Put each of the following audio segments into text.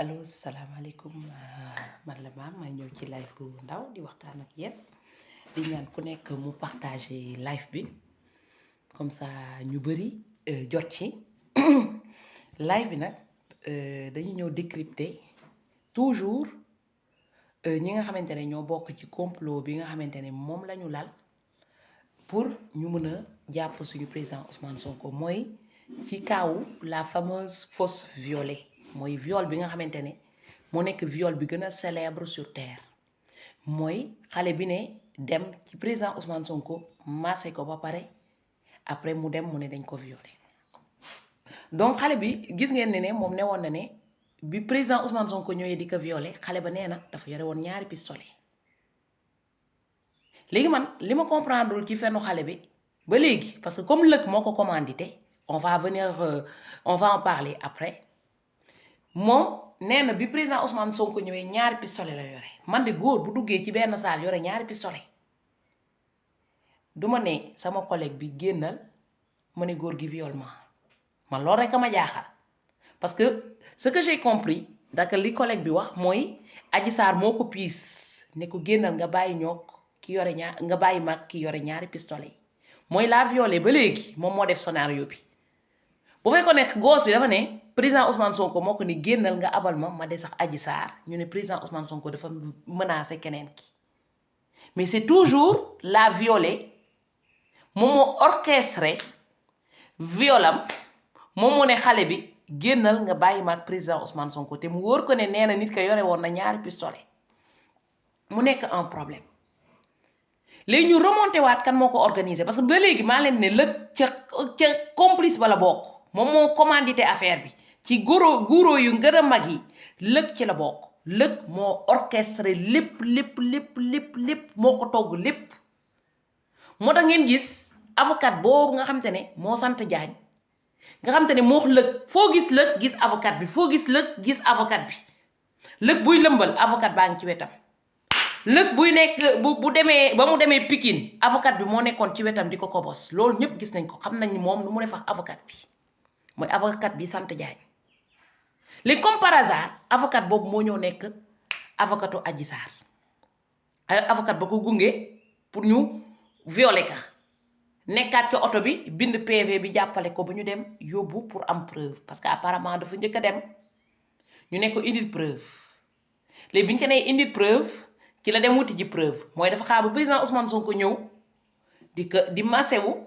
allo salaamaaleykum man la maam may ñëw ci live bu ndaw di waxtaan ak yéen di ñaan ku nekk mu partager live bi comme ça ñu bëri jot ci live bi nag dañuy ñëw décrypter toujours ñi nga xamante ne ñoo bokk ci complot bi nga xamante ne moom la ñu lal pour ñu mën a jàpp suñu président Ousmane Sonko mooy ci kaawu la fameuse fausse violée mooy viol bi nga xamante ne moo nekk viol bi gën a célèbre sur terre mooy xale bi ne dem ci président Ousmane Sonko massé ko ba pare après mu dem mu ne dañ ko violé donc xale bi gis ngeen ne moom ne woon na ne bi président Ousmane Sonko ñëwee di ko violé xale ba nee na dafa yore woon ñaari pistolet léegi man li ma comprendrewul ci fennu xale bi ba léegi parce que comme lëg moo ko commandité on va en parler après moom nee na bi président Ousmane Sonko ñëwee ñaari pistolet la yore man de góor bu duggee ci benn salle yore ñaari pistolet duma ne sama collègue bi génnal ma ne góor gi violement man loolu rek a ma jaaxal parce que ce que j'ai compris daka li collègue bi wax mooy Adji Sarr moo ko piis ne ko génnal nga bàyyi ñoog ki yore nga bàyyi mag ki yore ñaari pistolet yi mooy la violé ba léegi moom moo def scénario bi bu fekkoon ne goos bi dafa ne président Ousmane Sonko moo ko ni génnal nga abal ma de sax Adji Sarr ñu ne président Ousmane Sonko dafa menacé keneen ki mais c'est toujours la violée moom moo orchestré violam moom moo ne xale bi génnal nga bàyyi ma ak président Ousmane Sonko te mu wóor ko ne nee na nit ka yore woon na ñaari pistolet mu nekk un problème léegi ñu remonté waat kan moo ko organisé parce que ba léegi maa leen ne lëg ca complice ba la bokk moom moo commandité affaire bi ci guro yu ngën a mag yi lëg ci la bokk lëg moo orchestré lépp moo ko togg lépp moo tax ngeen gis avocat boobu nga xamante ne moo sant Diagne nga xamante ne moo lëg foo gis lëg gis avocat bi foo gis lëg gis avocat bi lëg buy lëmbal avocat baa ngi ci wetam lëg buy nekk bu demee ba mu demee Pikine avocat bi moo nekkoon ci wetam di ko kobos loolu ñëpp gis nañ ko xam nañ moom nu mu def ak avocat bi mooy avocat bi sant Diagne léegi comme par hasard avocat boobu moo ñëw nekk avocatu Adji Sarr avocat ba ko gunge pour ñu violer ka nekkaat ci oto bi bind PV bi jàppale ko bu ñu dem yóbbu pour am preuve parce que apparemment dafa njëkk a dem ñu ne ko indil preuve léegi bi ñu ko nee indil preuve ci la dem wuti ji preuve mooy dafa xaar ba président Ousmane Sonko ñëw di masewu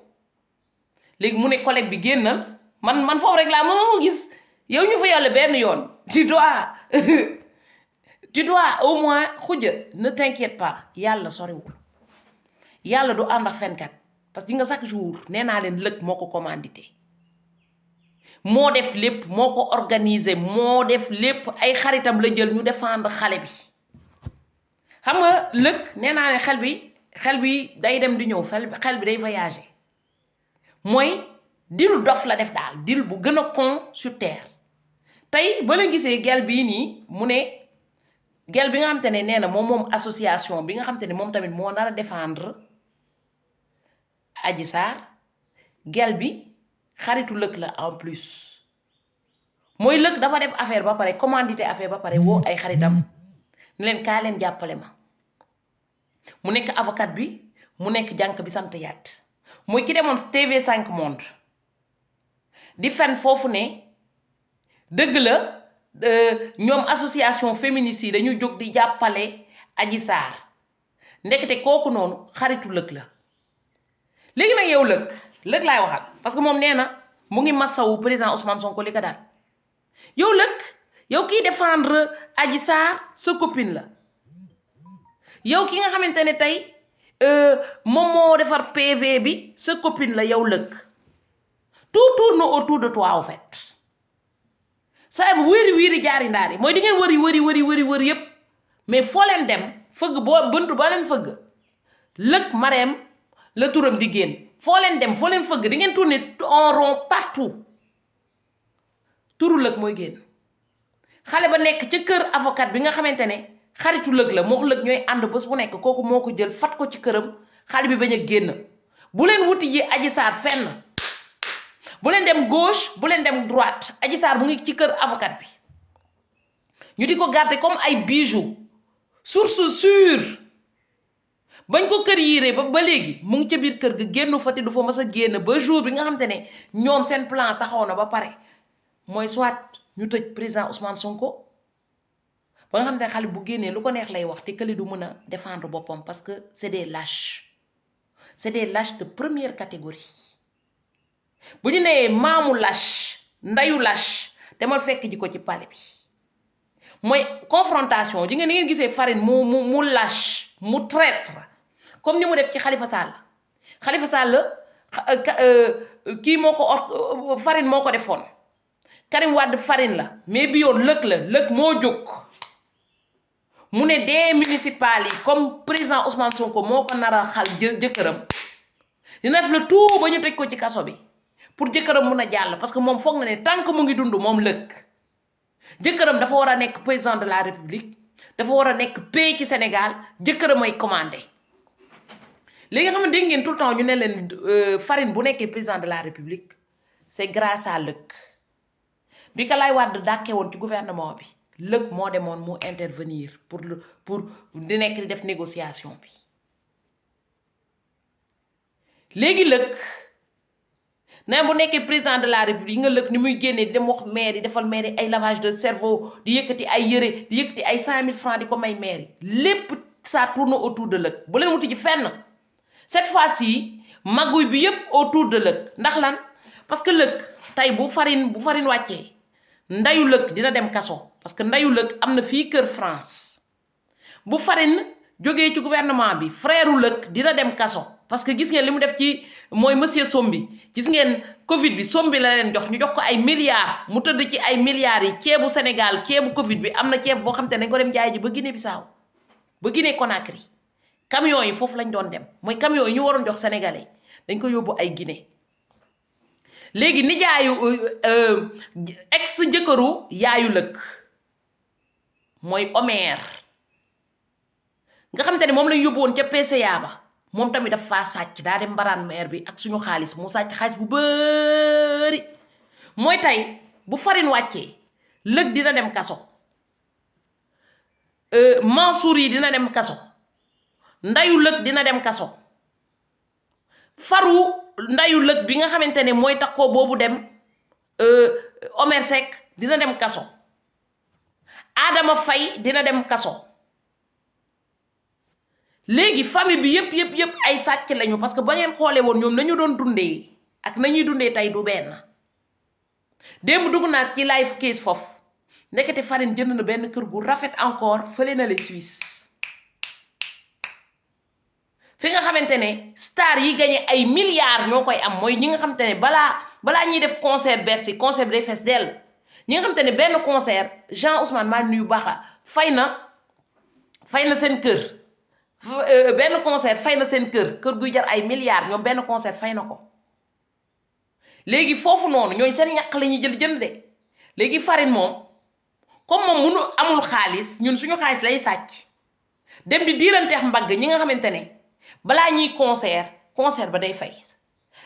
léegi mu ne collègue bi génnal man foofu rek laa moo gis yow ñu fa yàlla benn yoon tu dois au moins xuja ne t'inquiète pas yàlla soriwul yàlla du ànd ak fenkat parce que nga chaque jour nee naa leen lëg moo ko commandité moo def lépp moo ko organisé moo def lépp ay xaritam la jël ñu défendre xale bi xam nga lëg nee naa ne xel bi day dem di ñëw xel bi day voyager mooy dil dof la def daal dil bu gën a con sur terre tey ba la gisee gel bii nii mu ne gel bi nga xamante ne nee na moom association bi nga xamante ne moom tamit moo nar a défendre Adji Sarr gel bi xaritu lëg la en plus mooy lëg dafa def affaire ba pare commandité affaire ba pare woo ay xaritam ne leen kaa leen jàppale ma mu nekk avocat bi mu nekk jànk bi sant yaat mooy ki demoon TV5 Monde di fen foofu ne dëgg la ñoom association féministe yi dañu jóg di jàppale Adji Sarr ndekete kooku noonu xaritu lëg la léegi nag yow lëg laay waxal parce que moom nee na mu ngi massawu président Ousmane Sonko li ko daal yow lëg yow kiy défendre Adji Sarr sa copine la yow ki nga xamante ne tey moom moo defar PV bi sa copine la yow lëg tout tourne autour de toi en fait saa bu wëri jaari ndaari mooy di ngeen wëri yépp mais foo leen dem fëgg boo buntu ba leen fëgg lëg Marème la turam di génn foo leen dem foo leen fëgg di ngeen tourner en rond partout turu lëg mooy génn xale ba nekk ca kër avocat bi nga xamante ne xaritu lëg la moo lëg ñooy ànd bés bu nekk kooku moo ko jël fat ko ci këram xale bi bañ a génn bu leen wuti ji Adji Sarr fenn bu leen dem gauche bu leen dem droite Adji Sarr mu ngi ci kër avocat bi ñu di ko garder comme ay bijoux source sûre bañ ko kër yiree ba léegi mu ngi ca biir kër ga génnu fa te du fa mës a génn ba jour bi nga xamante ne ñoom seen plan taxaw na ba pare mooy soit ñu tëj président Ousmane Sonko ba nga xamante ne xale bu génnee lu ko neex lay wax te këli du mën a défendre boppam parce que c'est des lâches de première catégorie bu ñu nee maamu lâche ndayu lâche demal fekk ji ko ci palais bi mooy confrontation ji nga ni ngeen gisee Farine mu lâche mu traître comme ni mu def ci Khalifa Sall kii moo ko Farine moo ko defoon Karim Wade Farine la mais bi yoon lëg moo jóg mu ne des municipales yi comme président Ousmane Sonko moo ko nar a xal jëkkëram dina def le tout ba ñu tëj ko ci kaso bi pour jëkkëram mun a jàll parce que moom foog na ne tant que mu ngi dund moom lëg jëkkëram dafa war a nekk président de la république dafa war a nekk pays ci Sénégal jëkkëram ay commandé léegi nga xam ne dégg ngeen tout le temps ñu ne leen Farine bu nekkee président de la république c'est grâce à lëg bi ka lay Wàdd dàkkee woon ci gouvernement bi lëg moo demoon mu intervenir pour di nekk di def négociation bi léegi lëg na bu nekkee président de la république nga lëg ni muy génnee di dem wax maire yi defal maire yi ay lavage de cerveau di yëkkati ay yëre di yëkkati ay 5000 francs di ko may maire yi lépp ça tourne autour de lëg bu leen wuti ji fenn cette fois-ci magouille bi yépp autour de lëg ndax lan parce que lëg tey bu Farine wàccee ndayu lëg dina dem kaso parce que ndayu lëg am na fii kër France bu Farine jógee ci gouvernement bi frère lëg dina dem kaso parce que gis ngeen li mu def ci mooy monsieur Sombi gis ngeen Covid bi Sombi la leen jox ñu jox ko ay milliards mu tëdd ci ay milliards yi ceebu Sénégal ceebu Covid bi am na ceeb boo xam te ne dañ ko dem jaay ji ba Guinée Bissau ba Guinée Conakry camion yi foofu lañ doon dem mooy camion yi ñu waroon jox sénégalais dañ ko yóbbu ay Guinée léegi nijaayu ex jëkkëru yaayu lëg mooy Omer nga xam te ne moom lañ yóbbu woon ca PCA ba moom tamit daf faa sàcc daa dem mbaraan maire bi ak suñu xaalis mu sàcc xaalis bu bëri mooy tey bu Farine wàccee lëg dina dem kaso Mansour yi dina dem kaso ndayu lëg dina dem kaso faru ndayu lëg bi nga xamante ne mooy takkoo boobu dem Omer Seck dina dem kaso Adama Faye dina dem kaso léegi famille bi yépp ay sàcc lañu parce que ba ngeen xoolee woon ñoom nañu doon dundee ak nañuy dundee tey du benn démb dugg naa ci live case foofu ndekete Farine jënd na benn kër gu rafet encore fële na les Suisse fi nga xamante ne star yi gagné ay milliards ñoo koy am mooy ñi nga xamante ne balaa ñuy def concert Bercy concert bi day fees dell ñi nga xamante ne benn concert Jean Ousmane maa nuyu baaxa fay na seen kër benn concert fay na seen kër guy jar ay milliards ñoom benn concert fay na ko léegi foofu noonu ñooñu seen ñàkk la ñuy jënd de léegi Farine moom comme moom amul xaalis ñun suñu xaalis lay sàcc dem di diiranteex mbagg ñi nga xamante ne balaa ñuy concert ba day fay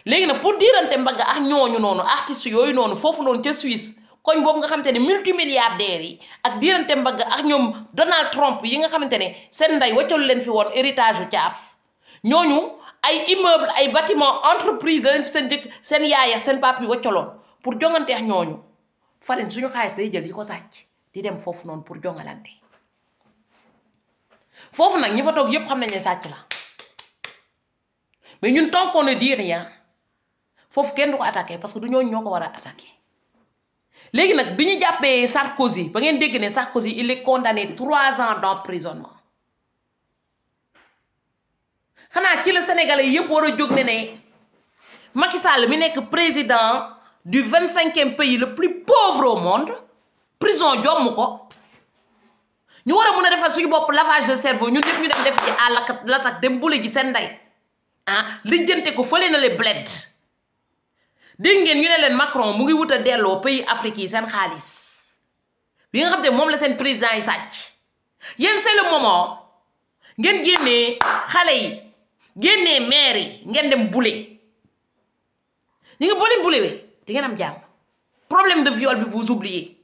léegi nag pour diirante mbagg ak ñooñu noonu artistes yooyu noonu foofu noonu ca Suisse koñ boobu nga xamante ne multimilliardaires yi ak diirante mbagg ak ñoom Donald Trump yi nga xamante ne seen ndey waccalu leen fi woon héritage u caaf ñooñu ay immeuble ay bâtiment entreprise da leen fi seen jëkk seen yaaya seen pap yi waccaloon pour jonganteex ñooñu Farine suñu xaalis day jël di ko sàcc di dem foofu noonu pour jongalante foofu nag ñi fa toog yépp xam nañ ne sàcc la mais ñun tant qu'on ne dit rien foofu kenn du ko attaqué parce que du ñooñu ñoo ko war a attaqué léegi nag bi ñu jàppee Sarkozy ba ngeen dégg ne Sarkozy il est condamné 3 ans d'emprisonnement xanaa ci la sénégalais yépp war a jóg ne Macky Sall mi nekk président du 25e pays le plus pauvre au monde prison jomm ko ñu war a mun a defal suñu bopp lavage de cerveau ñun ñëpp ñu dem def ci à l'attaque dem bule ji seen ndey lijjante ko fële na le bled dégg ngeen ñu ne leen Macron mu ngi wut a delloo pays Afrique yi seen xaalis bi nga xam te moom la seen président yi sàcc yéen c'est le moment ngeen génnee xale yi génnee maire yi ngeen dem bule ñi nga boo leen bulewee di ngeen am jàmm problème de viol bi vous oubliez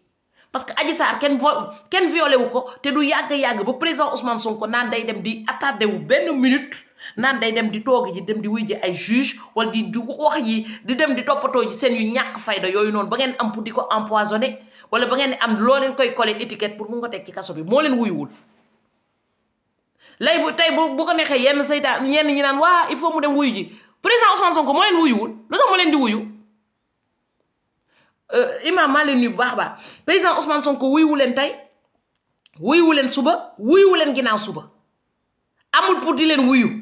parce que Adji Sarr kenn violé wu ko te du yàgg ba président Ousmane Sonko naan day dem di attardé wu benn minute naan day dem di toogi ji dem di wuy ji ay juge wala di wax yi di dem di toppatoo ji seen yu ñàkk fayda yooyu noonu ba ngeen am pour di ko empoisonné wala ba ngeen am loo leen koy collé étiquette pour mu nga teg ci kaso bi moo leen wuyuwul lay bu tey bu ko neexee yenn saytaan ñenn ñi naan waa il faut mu dem wuyu ji président Ousmane Sonko moo leen wuyuwul lu tax mu leen di wuyu imam maa leen nuyu bu baax baax président Ousmane Sonko wuyuwu leen tey wuyuwu leen suba wuyuwu leen ginnaaw suba amul pour di leen wuyu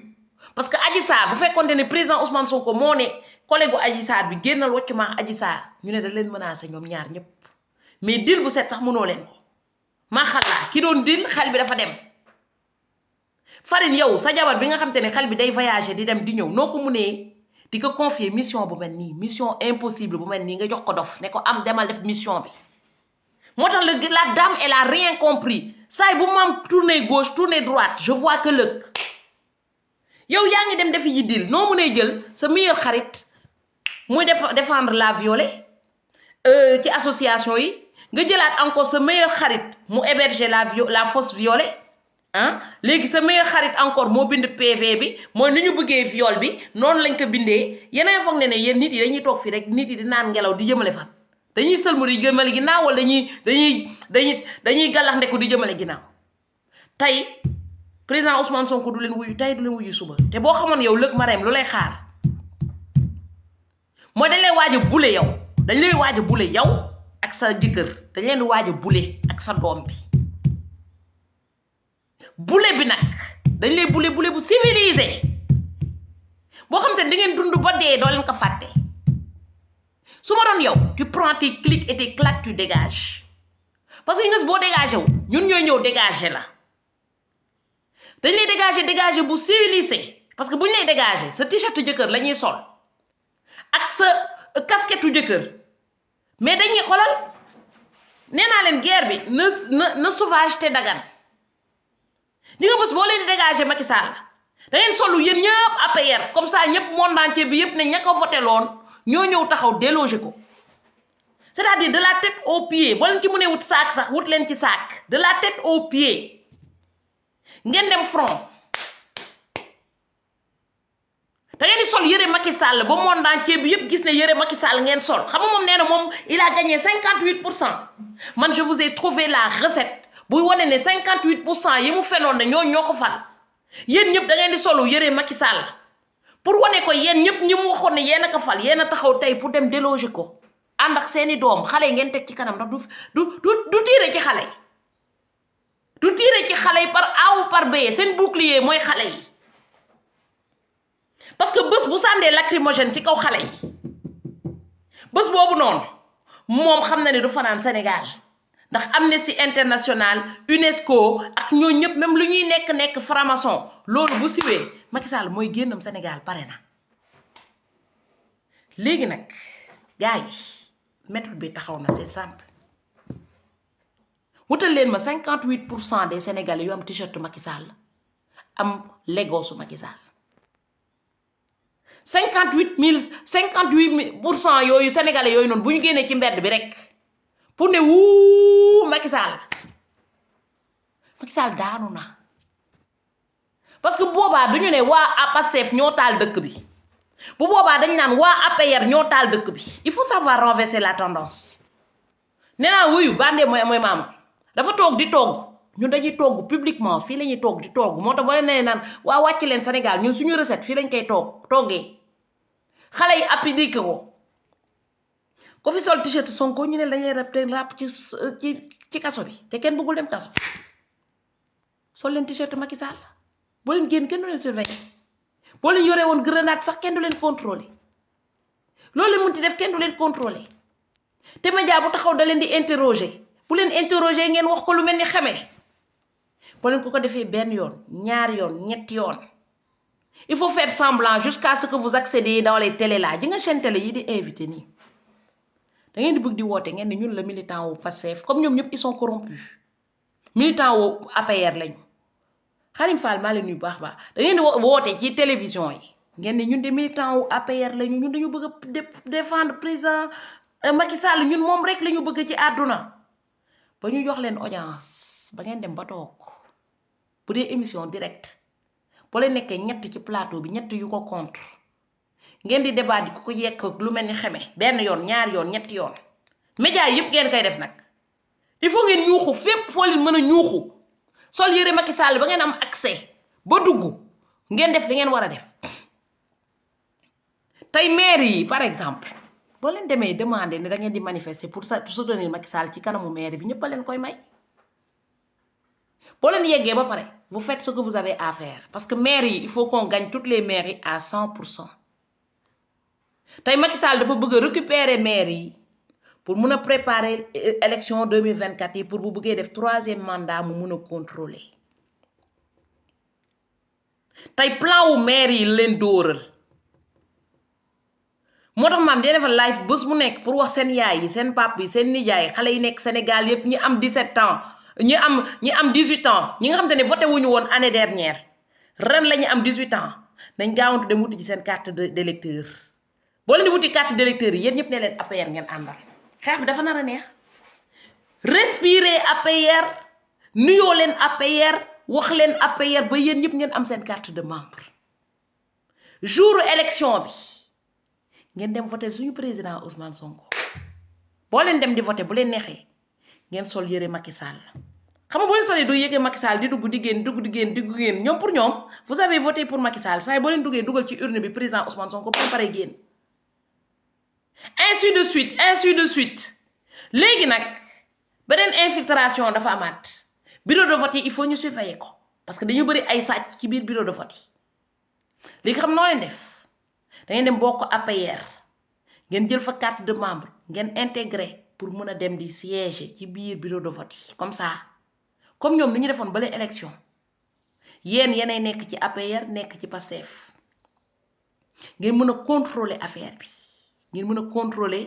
parce que Adji Sarr bu fekkoonte ne président Ousmane Sonko moo ne collègue bu Adji Sarr bi génnal wàccu ma Adji Sarr ñu ne da leen menacé ñoom ñaar ñëpp mais dil bu set sax mënoo leen ko maa xalaa ki doon dil xel bi dafa dem Farine yow sa jabar bi nga xam te ne xel bi day voyager di dem di ñëw noo ko munee di ko confier mission bu mel nii mission impossible bu mel nii nga jox ko dof ne ko am demal def mission bi moo tax la dame elle a rien compris saay bu maam tourner gauche tourner droite je vois que lëg yow yaa ngi dem defi ji dil noo munee jël sa meilleur xarit muy défendre la violée ci association yi nga jëlaat encore sa meilleur xarit mu héberger la fausse violée ah léegi sa meilleur xarit encore moo bind PV bi mooy ni ñu bëggee viol bi noonu lañ ko bindee yeneen foog ne yéen nit yi dañuy toog fii rek nit yi di naan ngelaw di jëmale fan dañuy sëlmu di jëmale ginnaaw wala dañuy gàllax ndeku di jëmale ginnaaw tey président Ousmane Sonko du leen wuyu tey du leen wuyu suba te boo xamoon yow lëg Marème lu lay xaar mooy dañ lay waaj a bule yow dañ lay waaj a bule yow ak sa jëkkër dañ leen di waaj a bule ak sa doom bi bule bi nag dañ lay bule bu civilisé boo xam te di ngeen dund ba dee doo leen ko fàtte su ma doon yow tu prends tes clics et tes claques tu dégages parce que nga boo dégagé wu ñun ñooy ñëw dégagé la dañ lay dégagé bu civilisé parce que bu ñu lay dégagé sa t-shirt jëkkër la ñuy sol ak sa casquette jëkkër mais dañuy xolal nee naa leen guerre bi na sauvage te dagan di nga bés boo leen di dégagé Macky Sall da ngeen solu yéen ñëpp APR comme ça ñëpp monde entier bi yëpp ne ña ko voté loon ñoo ñëw taxaw déloger ko c'est-à-dire de la tête aux pieds boo leen ci mënee wut saak sax wut leen ci saak de la tête aux pieds ngeen dem front da ngeen di sol yëre Macky Sall ba monde entier bi yëpp gis ne yëre Macky Sall ngeen sol xam nga moom nee na moom il a gagné 58% man je vous ai trouvé la recette buy wane ne 58% yi mu fenoon ne ñoo ko fal yéen ñëpp da ngeen di solu yëre Macky Sall pour wane ko yéen ñëpp ñi mu waxoon ne yéen a ko fal yéen a taxaw tey pour dem déloger ko ànd ak seeni doom xale yi ngeen teg ci kanam ndax du tiire ci xale yi du tiire ci xale yi par A ou par B seen bouclier mooy xale yi parce que bés bu sàndee lacrymogène ci kaw xale yi bés boobu noonu moom xam na ne du fanaan Sénégal ndax Amnesty International UNESCO ak ñoo ñëpp même lu ñuy nekk franc-maçon loolu bu siwee Macky Sall mooy génnam Sénégal pare na léegi nag gars yi méthode bi taxaw na c'est simple wutal leen ma 58% des Sénégalais yu am t-shirt Macky Sall am Lagos Macky Sall 58% yooyu Sénégalais yooyu noonu bu ñu génnee ci mbedd bi rek pour ne wuu Macky Sall daanu na parce que boobaa duñu ne waa Pastef ñoo taal dëkk bi bu boobaa dañ naan waa APR ñoo taal dëkk bi il faut savoir renverser la tendance nee naa wuyu bandee mooy maama dafa toog di togg ñun dañuy togg publiquement fii la ñuy toog di togg moo tax boo leen nee naan waa wàcc leen Sénégal ñun suñu recette fii lañ koy toggee xale yi appliqué ko fi sol t-shirt Sonko ñu ne dañuy rap ci kaso bi te kenn bëggul dem kaso sol leen t-shirt Macky Sall boo leen génn kenn du leen surveiller boo leen yore woon grenade sax kenn du leen contrôler loolu leen mun ti def kenn du leen contrôler te média bu taxaw da leen di interroger bu leen interroger ngeen wax ko lu mel ni xamee boo leen ko defee benn yoon ñaari yoon ñetti yoon il faut faire semblant jusqu'à ce que vous accédez dans les télé là ji nga chaîne télé yi di invité nii da ngeen di bëgg di woote ngeen ne ñun la militant wu Pastef comme ñoom ñëpp ils sont corrompus militant wu APR lañu Karim Fall maa leen nuyu baax da ngeen di woote ci télévision yi ngeen ne ñun de militant wu APR lañu ñun dañu bëgg a défendre président Macky Sall ñun moom rek lañu bëgg ci àdduna ba ñu jox leen audience ba ngeen dem ba toog bu dee émission direct boo leen nekkee ñett ci plateau bi ñett yu ko contre ngeen di débat di ko yekk lu mel ni xeme benn yoon ñaari yoon ñetti yoon média yëpp ngeen koy def nag il faut ngeen ñuuxu fépp foo leen mën a ñuuxu sol yére Macky Sall ba ngeen am accès ba dugg ngeen def li ngeen war a def tey maire yi par exemple boo leen demee demander ne da ngeen di manifester pour soutenir Macky Sall ci kanamu maire bi ñëpp a leen koy may boo leen yeggee ba pare vous faites ce que vous avez à faire parce que maire yi il faut qu'on gagne toutes les mairies à 100%. tey Macky Sall dafa bëgg a récupérer maire yi pour mun a préparer élection 2024 yi pour bu bëggee def 3e mandat mu mun a contrôler tey plan wu maire yi leen dóoral moo tax maam dee defal live bés mu nekk pour wax seen yaay yi seen pap yi seen nijaay xale yi nekk Sénégal yépp ñi am 17 ans ñi am 18 ans ñi nga xam te ne voté wuñu woon année dernière ren la ñu am 18 ans nañ gaawantu dem wuti ci seen carte d'électeur boo leen di wuti carte d'électeur yi yéen ñëpp ne leen APR ngeen àndal xeex bi dafa nar a neex respirer APR nuyoo leen APR wax leen APR ba yéen ñëpp ngeen am seen carte de membre jour élection bi ngeen dem voter suñu président Ousmane Sonko boo leen dem di voter bu leen neexee ngeen sol yére Macky Sall xam nga boo leen solee doo yëgee Macky Sall di dugg di génn ñoom pour ñoom vous avez voté pour Macky Sall saa yi boo leen duggee dugal ci urne bi président Ousmane Sonko ba pare génn ainsi de suite léegi nag beneen infiltration dafa amaat bureau de vote yi il faut ñu surveiller ko parce que dañu bëri ay sàcc ci biir bureau de vote yi léegi xam noo leen def da ngeen dem bokk APR ngeen jël fa carte de membre ngeen intégré pour mën a dem di siéger ci biir bureau de vote yi comme ça comme ñoom ni ñu defoon bale élection yéenay nekk ci APR nekk ci Pastef ngeen mën a contrôler affaire bi ngeen mën a contrôler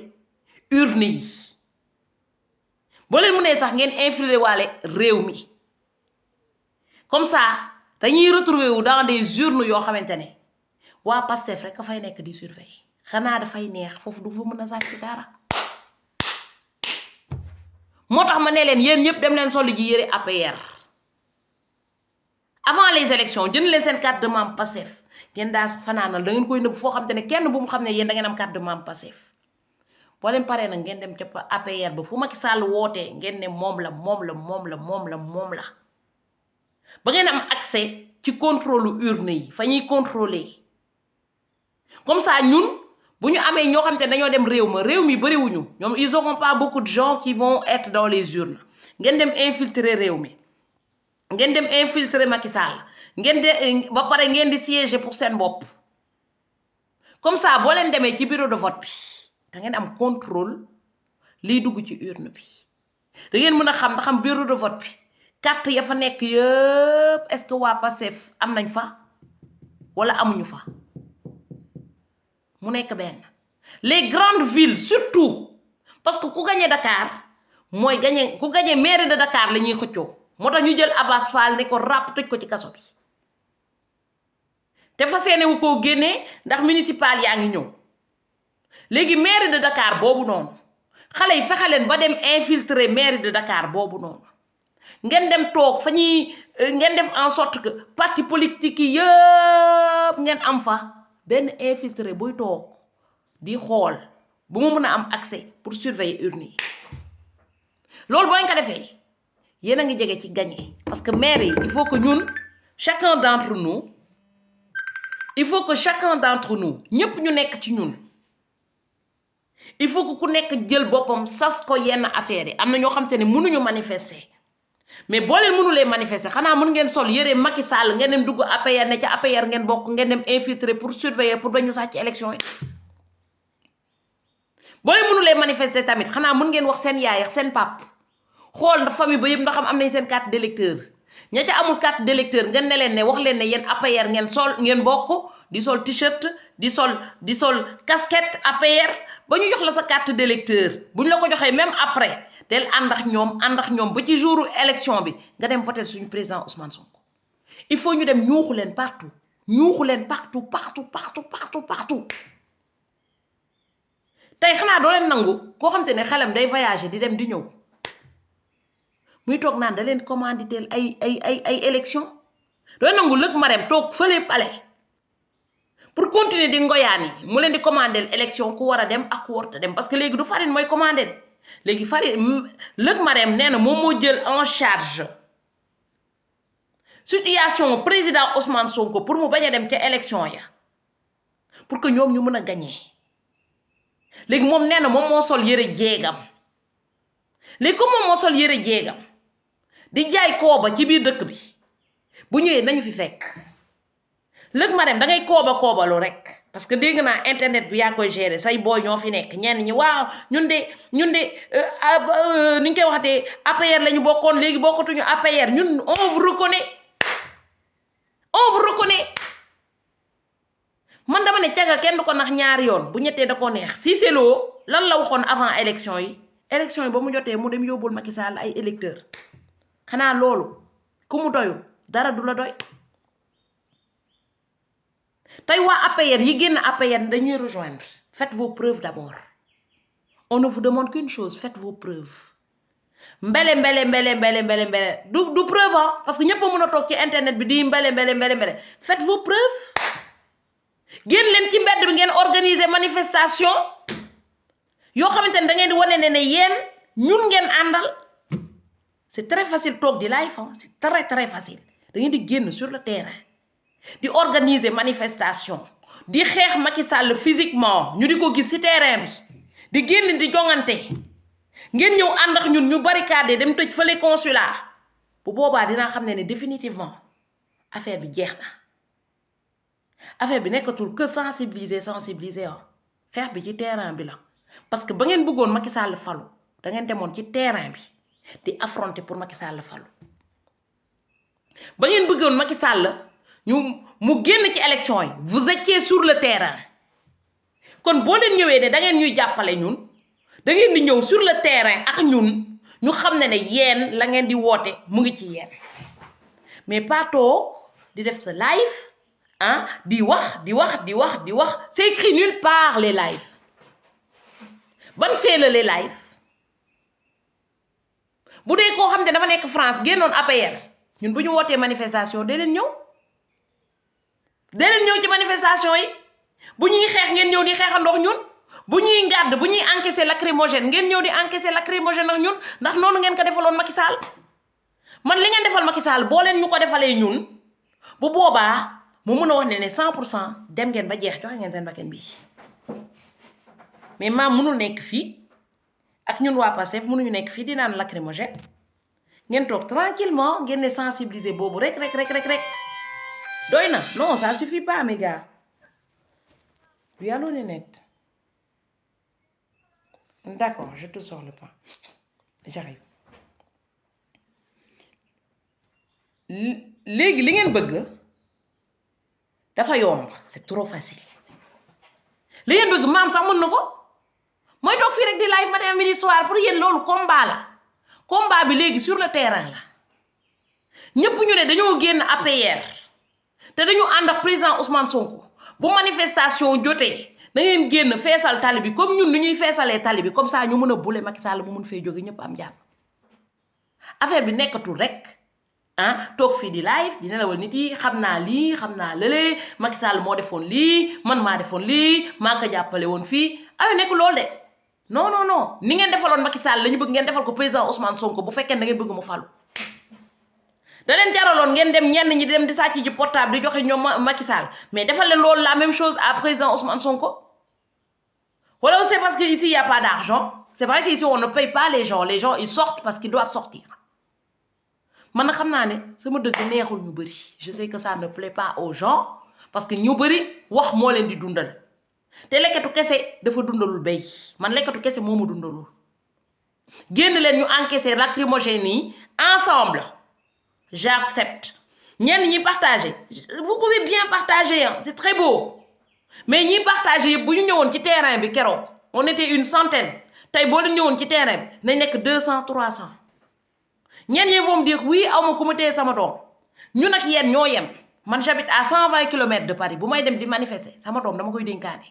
urne yi boo leen mënee sax ngeen infiltrer waale réew mi comme ça dañuy retrouver wu dans des urnes yoo xamante ne waa Pastef rek ka fay nekk di surveiller xanaa dafay neex foofu du fa mën a sàcc dara moo tax ma ne leen yéen ñëpp dem leen soli ji yére APR avant les élections jënd leen seen carte de membre Pastef ngeen daa fanaanal da ngeen koy nëbb foo xam te ne kenn bu mu xam ne yéen da ngeen am carte de membre Pastef boo leen paree nag ngeen dem ca APR ba fu Macky Sall wootee ngeen ne moom la ba ngeen am accès ci contrôle urne yi fa ñuy contrôler comme ça ñun bu ñu amee ñoo xam te dañoo dem réew mi bëriwuñu ñoom ils auront pas beaucoup de gens qui vont être dans les urnes ngeen dem infiltrer réew mi ngeen dem infiltrer Macky Sall ngeen de ba pare ngeen di siéger pour seen bopp comme ça boo leen demee ci bureau de vote bi da ngeen am contrôle liy dugg ci urne bi da ngeen mën a xam bureau de vote bi carte ya fa nekk yëpp est-ce que waa Pastef am nañ fa wala amuñu fa mu nekk benn les grandes villes surtout parce que ku gagné Dakar mooy ku gagné mairie de Dakar la ñuy xëccoo moo tax ñu jël Abass Fall ne ko ràpp tëj ko ci kaso bi te fa seene wu koo génnee ndax municipal yaa ngi ñëw léegi mairie de Dakar boobu noonu xale yi fexe leen ba dem infiltrer mairie de Dakar boobu noonu ngeen dem toog fa ñuy ngeen def en sorte que parti politique yi yëpp ngeen am fa benn infiltré buy toog di xool bu mu mën a am accès pour surveiller urne yi loolu boo ñu ko defee yéen a ngi jege ci gagner parce que maire yi il faut que chacun d'entre nous ñëpp ñu nekk ci ñun il faut que ku nekk jël boppam sas ko yenn affaire yi am na ñoo xam te ne mënuñu manifester mais boo leen mënulee manifester xanaa mën ngeen sol yére Macky Sall ngeen dem dugg APR ne ca APR ngeen bokk ngeen dem infiltrer pour surveiller pour bañu sàcc élection yi boo leen mënulee manifester tamit xanaa mën ngeen wax seen yaay ak seen pap xool ndax famille ba yëpp ndax am nañ seen carte d'électeur ña ca amul carte d'électeur ngeen ne leen ne wax leen ne yéen APR ngeen bokk di sol t-shirt di sol casquette APR ba ñu jox la sa carte d'électeur bu ñu la ko joxee même après del ànd ak ñoom ba ci jouru élection bi nga dem voter suñu président Ousmane Sonko il faut ñu dem ñuuxu leen partout tey xanaa doo leen nangu koo xam te ne xelam day voyager di dem di ñëw muy toog naan da leen commanditeel ay élection doo nangu lëg Marème toog fële palais pour continuer di ngoyaan yi mu leen di commandel élection ku war a dem ak ku warta dem parce que léegi du Farine mooy commandé léegi Farine lëg Marème nee na moom moo jël en charge situation président Ousmane Sonko pour mu bañ a dem ca élection ya pour que ñoom ñu mën a gagner léegi moom nee na moom moo sol yëre jéegam léegi comme moom moo sol yëre jéegam di jaay kooba ci biir dëkk bi bu ñëwee nañu fi fekk lëg Marème da ngay koobalu rek parce que dégg naa internet bi yaa koy gérer say booy ñoo fi nekk ñenn ñi waaw ñun de ni ñu koy waxatee APR la ñu bokkoon léegi bokkatuñu APR ñun on vous reconnaît man dama ne caga kenn du ko nax ñaari yoon bu ñettee da ko neex Cissé Lo lan la waxoon avant élection yi ba mu jotee mu dem yóbbul Macky Sall ay électeurs xanaa loolu ku mu doyul dara du la doy tey waa APR yi génn APR dañuy rejoindre faites vos preuves d'abord on ne vous demande qu'une chose faites vos preuves mbele du preuve parce que ñëpp a mën a toog ci internet bi di mbele faites vos preuves génn leen ci mbedd bi ngeen organiser manifestation yoo xamante ne da ngeen di wane ne yéen ñun ngeen àndal c'est très facile toog di live c'est très facile da ngeen di génn sur le terrain di organiser manifestation di xeex Macky Sall physiquement ñu di ko gis ci terrain bi di génn di jongante ngeen ñëw ànd ak ñun ñu barricade dem tëj fële consulat bu boobaa dinaa xam ne définitivement affaire bi jeex na affaire bi nekkatul que sensibiliser xeex bi ci terrain bi la parce que ba ngeen bëggoon Macky Sall falu da ngeen demoon ci terrain bi di affronter pour Macky Sall falu ba ngeen bëggoon Macky Sall mu génn ci élection yi vous étiez sur le terrain kon boo leen ñëwee ne da ngeen ñuy jàppale ñun da ngeen di ñëw sur le terrain ak ñun ñu xam ne yéen la ngeen di woote mu ngi ci yéen mais pas toog di def sa live di wax c'est écrit nulle part les lives ban fee la les lives bu dee koo xam ne dafa nekk France génnoon APR ñun bu ñu wootee manifestation dee leen ñëw ci manifestation yi bu ñuy xeex ngeen ñëw di xeexandox ñun bu ñuy ngàdd bu ñuy encaisser lacrymogène ngeen ñëw di encaisser lacrymogène ak ñun ndax noonu ngeen ko defaloon Macky Sall man li ngeen defal Macky Sall boo leen ñu ko defalee ñun bu boobaa mu mën a wax ne 100% dem ngeen ba jeex joxe ngeen seen bakkan bi mais maam mënul nekk fii ak ñun waa Pastef mënuñu nekk fii di naan lacrymogène ngeen toog tranquillement ngeen ne sensibiliser boobu rek doy na non ça suffit pas mes gars oui allô Nénette d'accord je te sors le pain j'arrive léegi li ngeen bëgg dafa yomb c'est trop facile li ngeen bëgg maam sax mën na ko mooy toog fii rek di live matin midi soir pour yéen loolu combat bi léegi sur le terrain la ñëpp ñu ne dañoo génn APR te dañu ànd ak président Ousmane Sonko bu manifestation jotee da ngeen génn feesal tali bi comme ñun ni ñuy feesalee tali bi comme ça ñu mën a bule Macky Sall mu mën fee jóge ñëpp am jàmm affaire bi nekkatul rek toog fii di live di nelawal nit yi xam naa lii xam naa lële Macky Sall moo defoon lii man maa defoon lii maa ko jàppale woon fii nekk loolu de non ni ngeen defaloon Macky Sall la ñu bëgg ngeen defal ko président Ousmane Sonko bu fekkee da ngeen bëgg mu falu da leen jaraloon ngeen dem ñenn ñi dem di sàcc ji portable di joxe ñoom Macky Sall mais defal leen loolu la même chose à président Ousmane Sonko wala c'est parce que ici il y a pas d'argent c'est vrai que ici on ne paye pas les gens ils sortent parce qu'ils doivent sortir man na xam naa ne sama dëgg neexul ñu bëri je sais que ça ne plaît pas aux gens parce que ñu bëri wax moo leen di dundal te lekkatu kese dafa dundalul béy man lekkatu kese moo ma dundalul génn leen ñu encaisser lacrymogène yi ensemble j'accepte ñenn ñi partager vous pouvez bien partager c'est très beau mais ñi partager yëpp bu ñu ñëwoon ci terrain bi keroog on était une centaine tey boo leen ñëwoon ci terrain bi nañ nekk 200 300 ñenn ñi vont me dire oui aw ma ku ma téye sama doom ñun ak yéen ñoo yem man j'habite à 120 kilomètres de Paris bu may dem di manifester sama doom dama koy dénkaane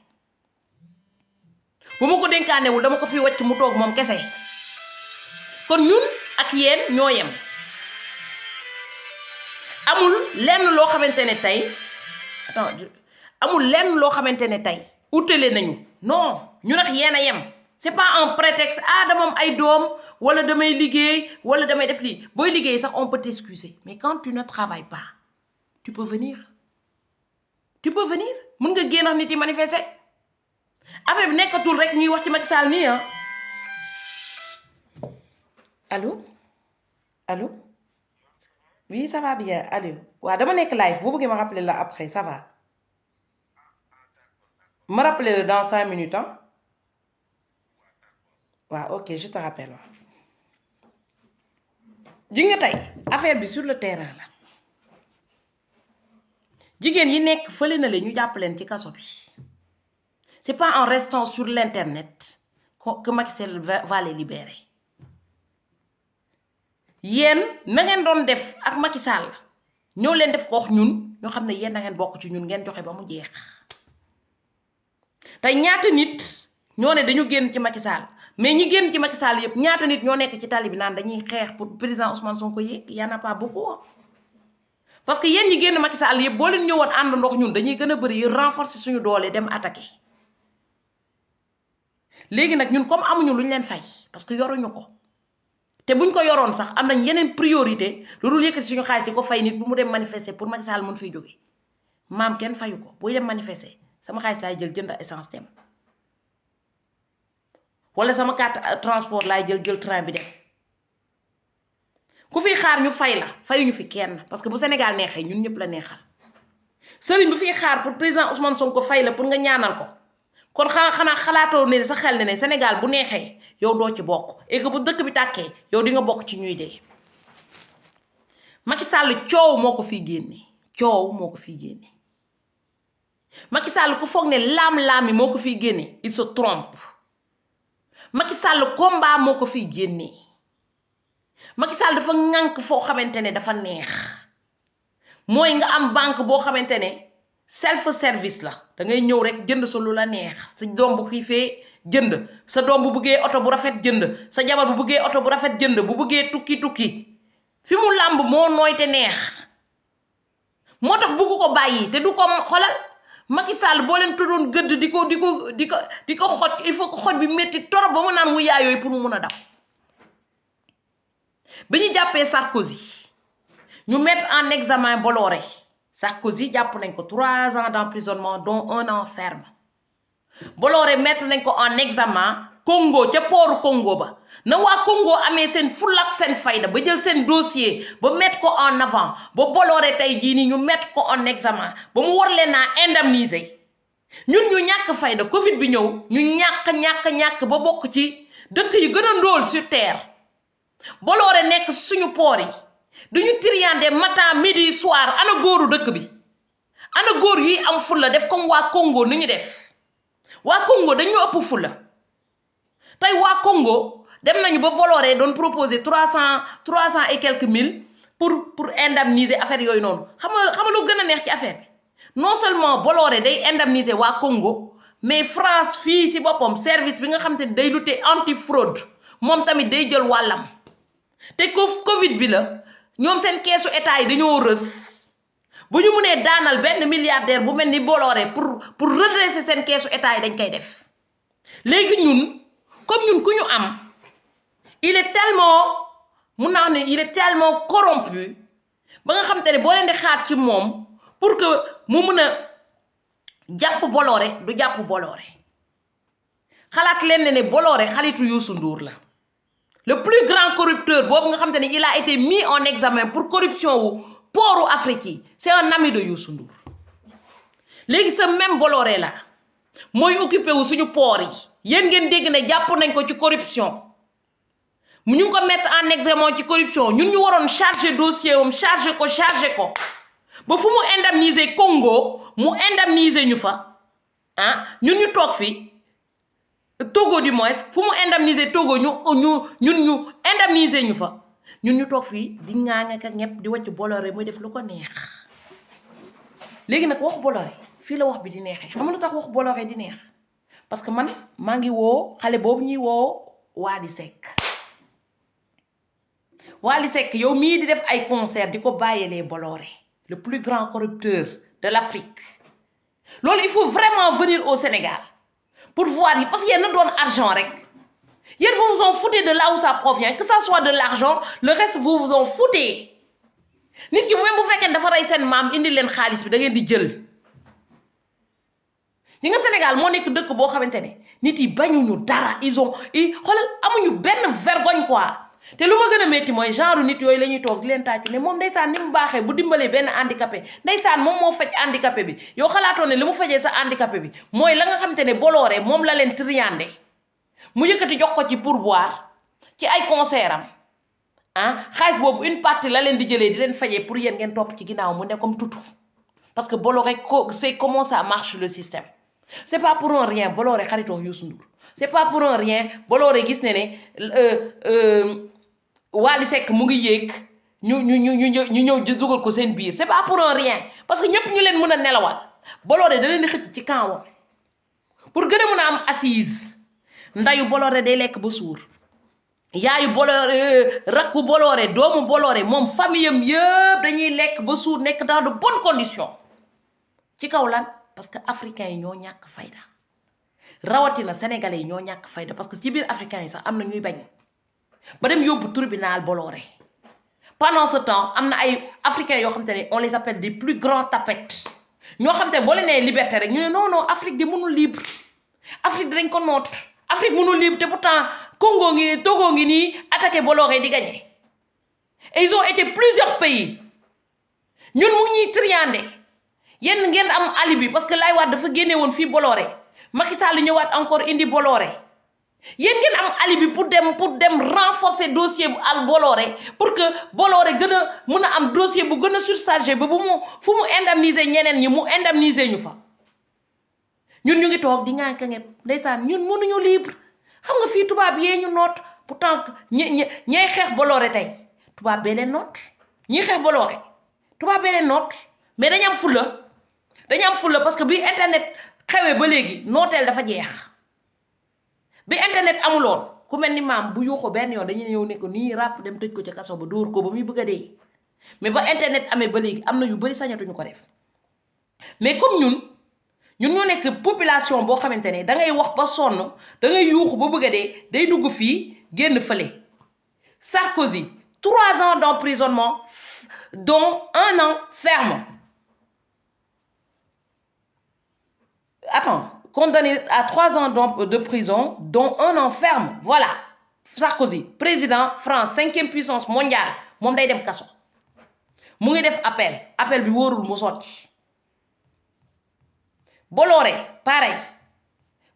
bu ma ko dénkaanewul dama ko fi wàcc mu toog moom kese kon ñun ak yéen ñoo yem amul lenn loo xamante ne tey amul lenn loo xamante ne tey utale nañu non ñu nax yéen a yem c'est pas un prétexte dama am ay doom wala damay liggéey wala damay def lii booy liggéey sax on peut t'excuser mais quand tu ne travailles pas tu peux venir mën nga génn nit yi manifester affaire bi nekkatul rek ñuy wax ci Macky Sall nii allô oui ça va bien allô waaw dama nekk live boo bëggee ma rappeler la après ça va ma rappeler la dans 5 minutes waaw ok je te rappelle ji nga tey affaire bi sur le terrain la jigéen yi nekk fële na le ñu jàpp leen ci kaso bi c'est pas en restant sur l'internet que Macky Sall va les libérer yéen na ngeen doon def ak Macky Sall ñoo leen def ko wax ñun ñoo xam ne yéen na ngeen bokk ci ñun ngeen joxe ba mu jeex tey ñaata nit ñoo ne dañu génn ci Macky Sall mais ñi génn ci Macky Sall yëpp ñaata nit ñoo nekk ci tali bi naan dañuy xeex pour président Ousmane Sonko yéeg y en a pas beaucoup parce que yéen ñi génn Macky Sall yëpp boo leen ñëwoon ànd ndox ñun dañuy gën a bëri yu renforcer suñu doole dem attaquer léegi nag ñun comme amuñu luñ leen fay parce que yoruñu ko te buñ ko yoroon sax am nañ yeneen priorité lu dul yëkkati suñu xaalis di ko fay nit bu mu dem manifester pour Macky Sall mën fiy jóge maam kenn fayu ko buy dem manifester sama xaalis laay jël jënd essence dem wala sama carte transport laay jël train bi dem ku fi xaar ñu fay la fayuñu fi kenn parce que bu Sénégal neexee ñun ñëpp la neexal sëriñ bu fi xaar pour président Ousmane Sonko fay la pour nga ñaanal ko kon xanaa xalaatoo ne sa xel ne Sénégal bu neexee yow doo ci bokk et que bu dëkk bi tàkkee yow di nga bokk ci ñuy dee Macky Sall coow moo ko fiy génne Macky Sall ku foog ne laam-laam yi moo ko fiy génne il se trompe Macky Sall combat moo ko fiy génne Macky Sall dafa ŋànk foo xamante ne dafa neex mooy nga am banque boo xamante ne self service la da ngay ñëw rek jënd sa lu la neex sa doom bu xiifee jënd sa doom bu bëggee oto bu rafet jënd sa jabar bu bëggee oto bu rafet jënd bu bëggee tukki fi mu làmb moo nooy te neex moo tax bëggu ko bàyyi te du ko xolal Macky Sall boo leen tuddoon gëdd di ko xoj il faut que xoj bi métti torop ba mu naan wu yaayooyu pour mu mun a daw bi ñu jàppee Sarkozy ñu mettre en examen Bolloré Sarkozy jàpp nañ ko 3 ans d'emprisonnement dont 1 an ferme Bolloré mettre nañ ko en examen Congo ca pooru Congo ba na waa Congo amee seen fulak seen fayda ba jël seen dossier ba mettre ko en avant ba Bolloré tey jii nii ñu mettre ko en examen ba mu war leen a indemniser ñun ñu ñàkk fayda Covid bi ñëw ñu ñàkk ba bokk ci dëkk yi gën a ndóol sur terre Bolloré nekk suñu poor yi duñu triandé matin midi soir ana góoru dëkk bi ana góor yi am fulla def comme waa Congo ni ñu def waa Congo dañu ëpp fulla tey waa Congo dem nañu ba Bolloré doon proposer 300 et quelques mille pour indemniser affaire yooyu noonu xam nga lu gën a neex ci affaire bi non seulement Bolloré day indemniser waa Congo mais France fii si boppam service bi nga xam te ne day lutter anti fraude moom tamit day jël wàllam te Covid bi la ñoom seen keesu état yi dañoo rës bu ñu mënee daanal benn milliardaire bu mel ni Bolloré pour redresser seen keesu état yi dañ koy def léegi ñun comme ñun ku ñu am il est tellement mun naa ne il est tellement corrompu ba nga xam te ne boo leen di xaar ci moom pour que mu mun a jàpp Bolloré du jàpp Bolloré xalaat leen ne Bolloré xaritu Youssou Ndour la le plus grand corrupteur boobu nga xam te ne il a été mis en examen pour corruption wu pooru Afrique yi c'est un ami de Youssou Ndour léegi ce même Bolloré la mooy occupé wu suñu poor yi yéen ngeen dégg ne jàpp nañ ko ci corruption ñu ngi ko mettre en examen ci corruption ñun ñu waroon chargé dossier am chargé ko ba fu mu indemniser Congo mu indemniser ñu fa ñun ñu toog fi Togo du moins fu mu indemniser Togo ñu indemniser ñu fa ñun ñu toog fii di ŋaaŋ ak ñëpp di wàcc Bolloré muy def lu ko neex léegi nag waxu Bolloré fii la wax bi di neexee xam nga lu tax waxu Bolloré di neex parce que man maa ngi woo xale boobu ñuy woo Wally Seck Wally Seck yow mii di def ay concert di ko bàyyeelee Bolloré le plus grand corrupteur de l'Afrique loolu il faut vraiment venir au Sénégal pour voir yi parce que yéen na doon argent rek yéen vous vous en foutez de là où ça provient que ça soit de l'argent le reste vous vous en foutez nit ki même bu fekkee dafa rey seen maam indi leen xaalis bi da ngeen di jël ñi nga Sénégal moo nekk dëkk boo xamante ne nit yi bañuñu dara ils xoolal amuñu benn vergogne quoi te lu ma gën a métti mooy genre nit yooyu la ñuy toog di leen tàccu ne moom ndeysaan ni mu baaxee bu dimbalee benn handicapé ndeysaan moom moo faj handicapé bi yow xalaatoo ne li mu fajee sa handicapé bi mooy la nga xamante ne Bolloré moom la leen triandé mu yëkkati jox ko ci pourboire ci ay concert am ah xaalis boobu une partie la leen di jëlee di leen fajee pour yéen ngeen topp ci ginnaaw mu ne comme tutu parce que Bolloré c'est comment ça marche le système c'est pas pour un rien Bolloré xaritoo Youssou Ndour c'est pas pour un rien Bolloré gis ne Wally Seck mu ngi yéeg ñu ñëw dugal ko seen biir c'est pas pour un rien parce que ñëpp ñu leen mën a nelawal Bolloré da leen di xëcc ci kanwam pour gën a mën a am assise ndayu Bolloré day lekk ba suur yaayu Bolloré rakku Bolloré doomu Bolloré moom famille am yëpp dañuy lekk ba suur nekk dans de bonnes conditions ci kaw lan parce que africains yi ñoo ñàkk fayda rawatina sénégalais yi ñoo ñàkk fayda parce que ci biir africains yi sax am na ñuy bañ ba dem yóbbu tribunal Bolloré pendant ce temps am na ay africains yoo xam te ne on les appelle des plus grands tapettes ñoo xam te ne boo leen nee liberté rek ñu ne non non Afrique di mënul libre Afrique dañ ko noot Afrique mënul libre te pourtant Congo ngi Togo ngi nii attaqué Bolloré di gagné et ils ont été plusieurs pays ñun mu ngi ñuy triandé yéen ngeen am alibi parce que Laye Wade dafa génne woon fii Bolloré Macky Sall ñëwaat encore indi Bolloré yéen ngeen am alibi pour dem renforcer dossier bu al Bolloré pour que Bolloré gën a mën a am dossier bu gën a surchargé ba bu mu fu mu indemniser ñeneen ñi mu indemniser ñu fa ñun ñu ngi toog di ngaan ka ngeb ndeysaan ñun mënuñu libre xam nga fii tubaab yee ñu noot pourtant ñay xeex Bolloré tey tubaab bee leen noot ñiy xeex Bolloré tubaab bee leen noot mais dañu am fulla parce que bi internet xewee ba léegi nooteel dafa jeex bi internet amuloon ku mel ni maam bu yuuxu benn yoon dañuy ñëw ne ko nii ràpp dem tëj ko ci kaso ba dóor ko ba muy bëgg a dee mais ba internet amee ba léegi am na yu bari sañatuñu ko def mais comme ñun ñoo nekk population boo xamante ne da ngay wax ba sonn da ngay yuuxu ba bëgg a dee day dugg fii génn fële Sarkozy 3 ans d'emprisonnement dont 1 an ferme condamné à 3 ans de prison, dont 1 an ferme. Voilà. Sarkozy, président France, 5e puissance mondiale. Mom day dem kasso. Mu ngi def appel bi worul mu sorti. Bolloré, pareil.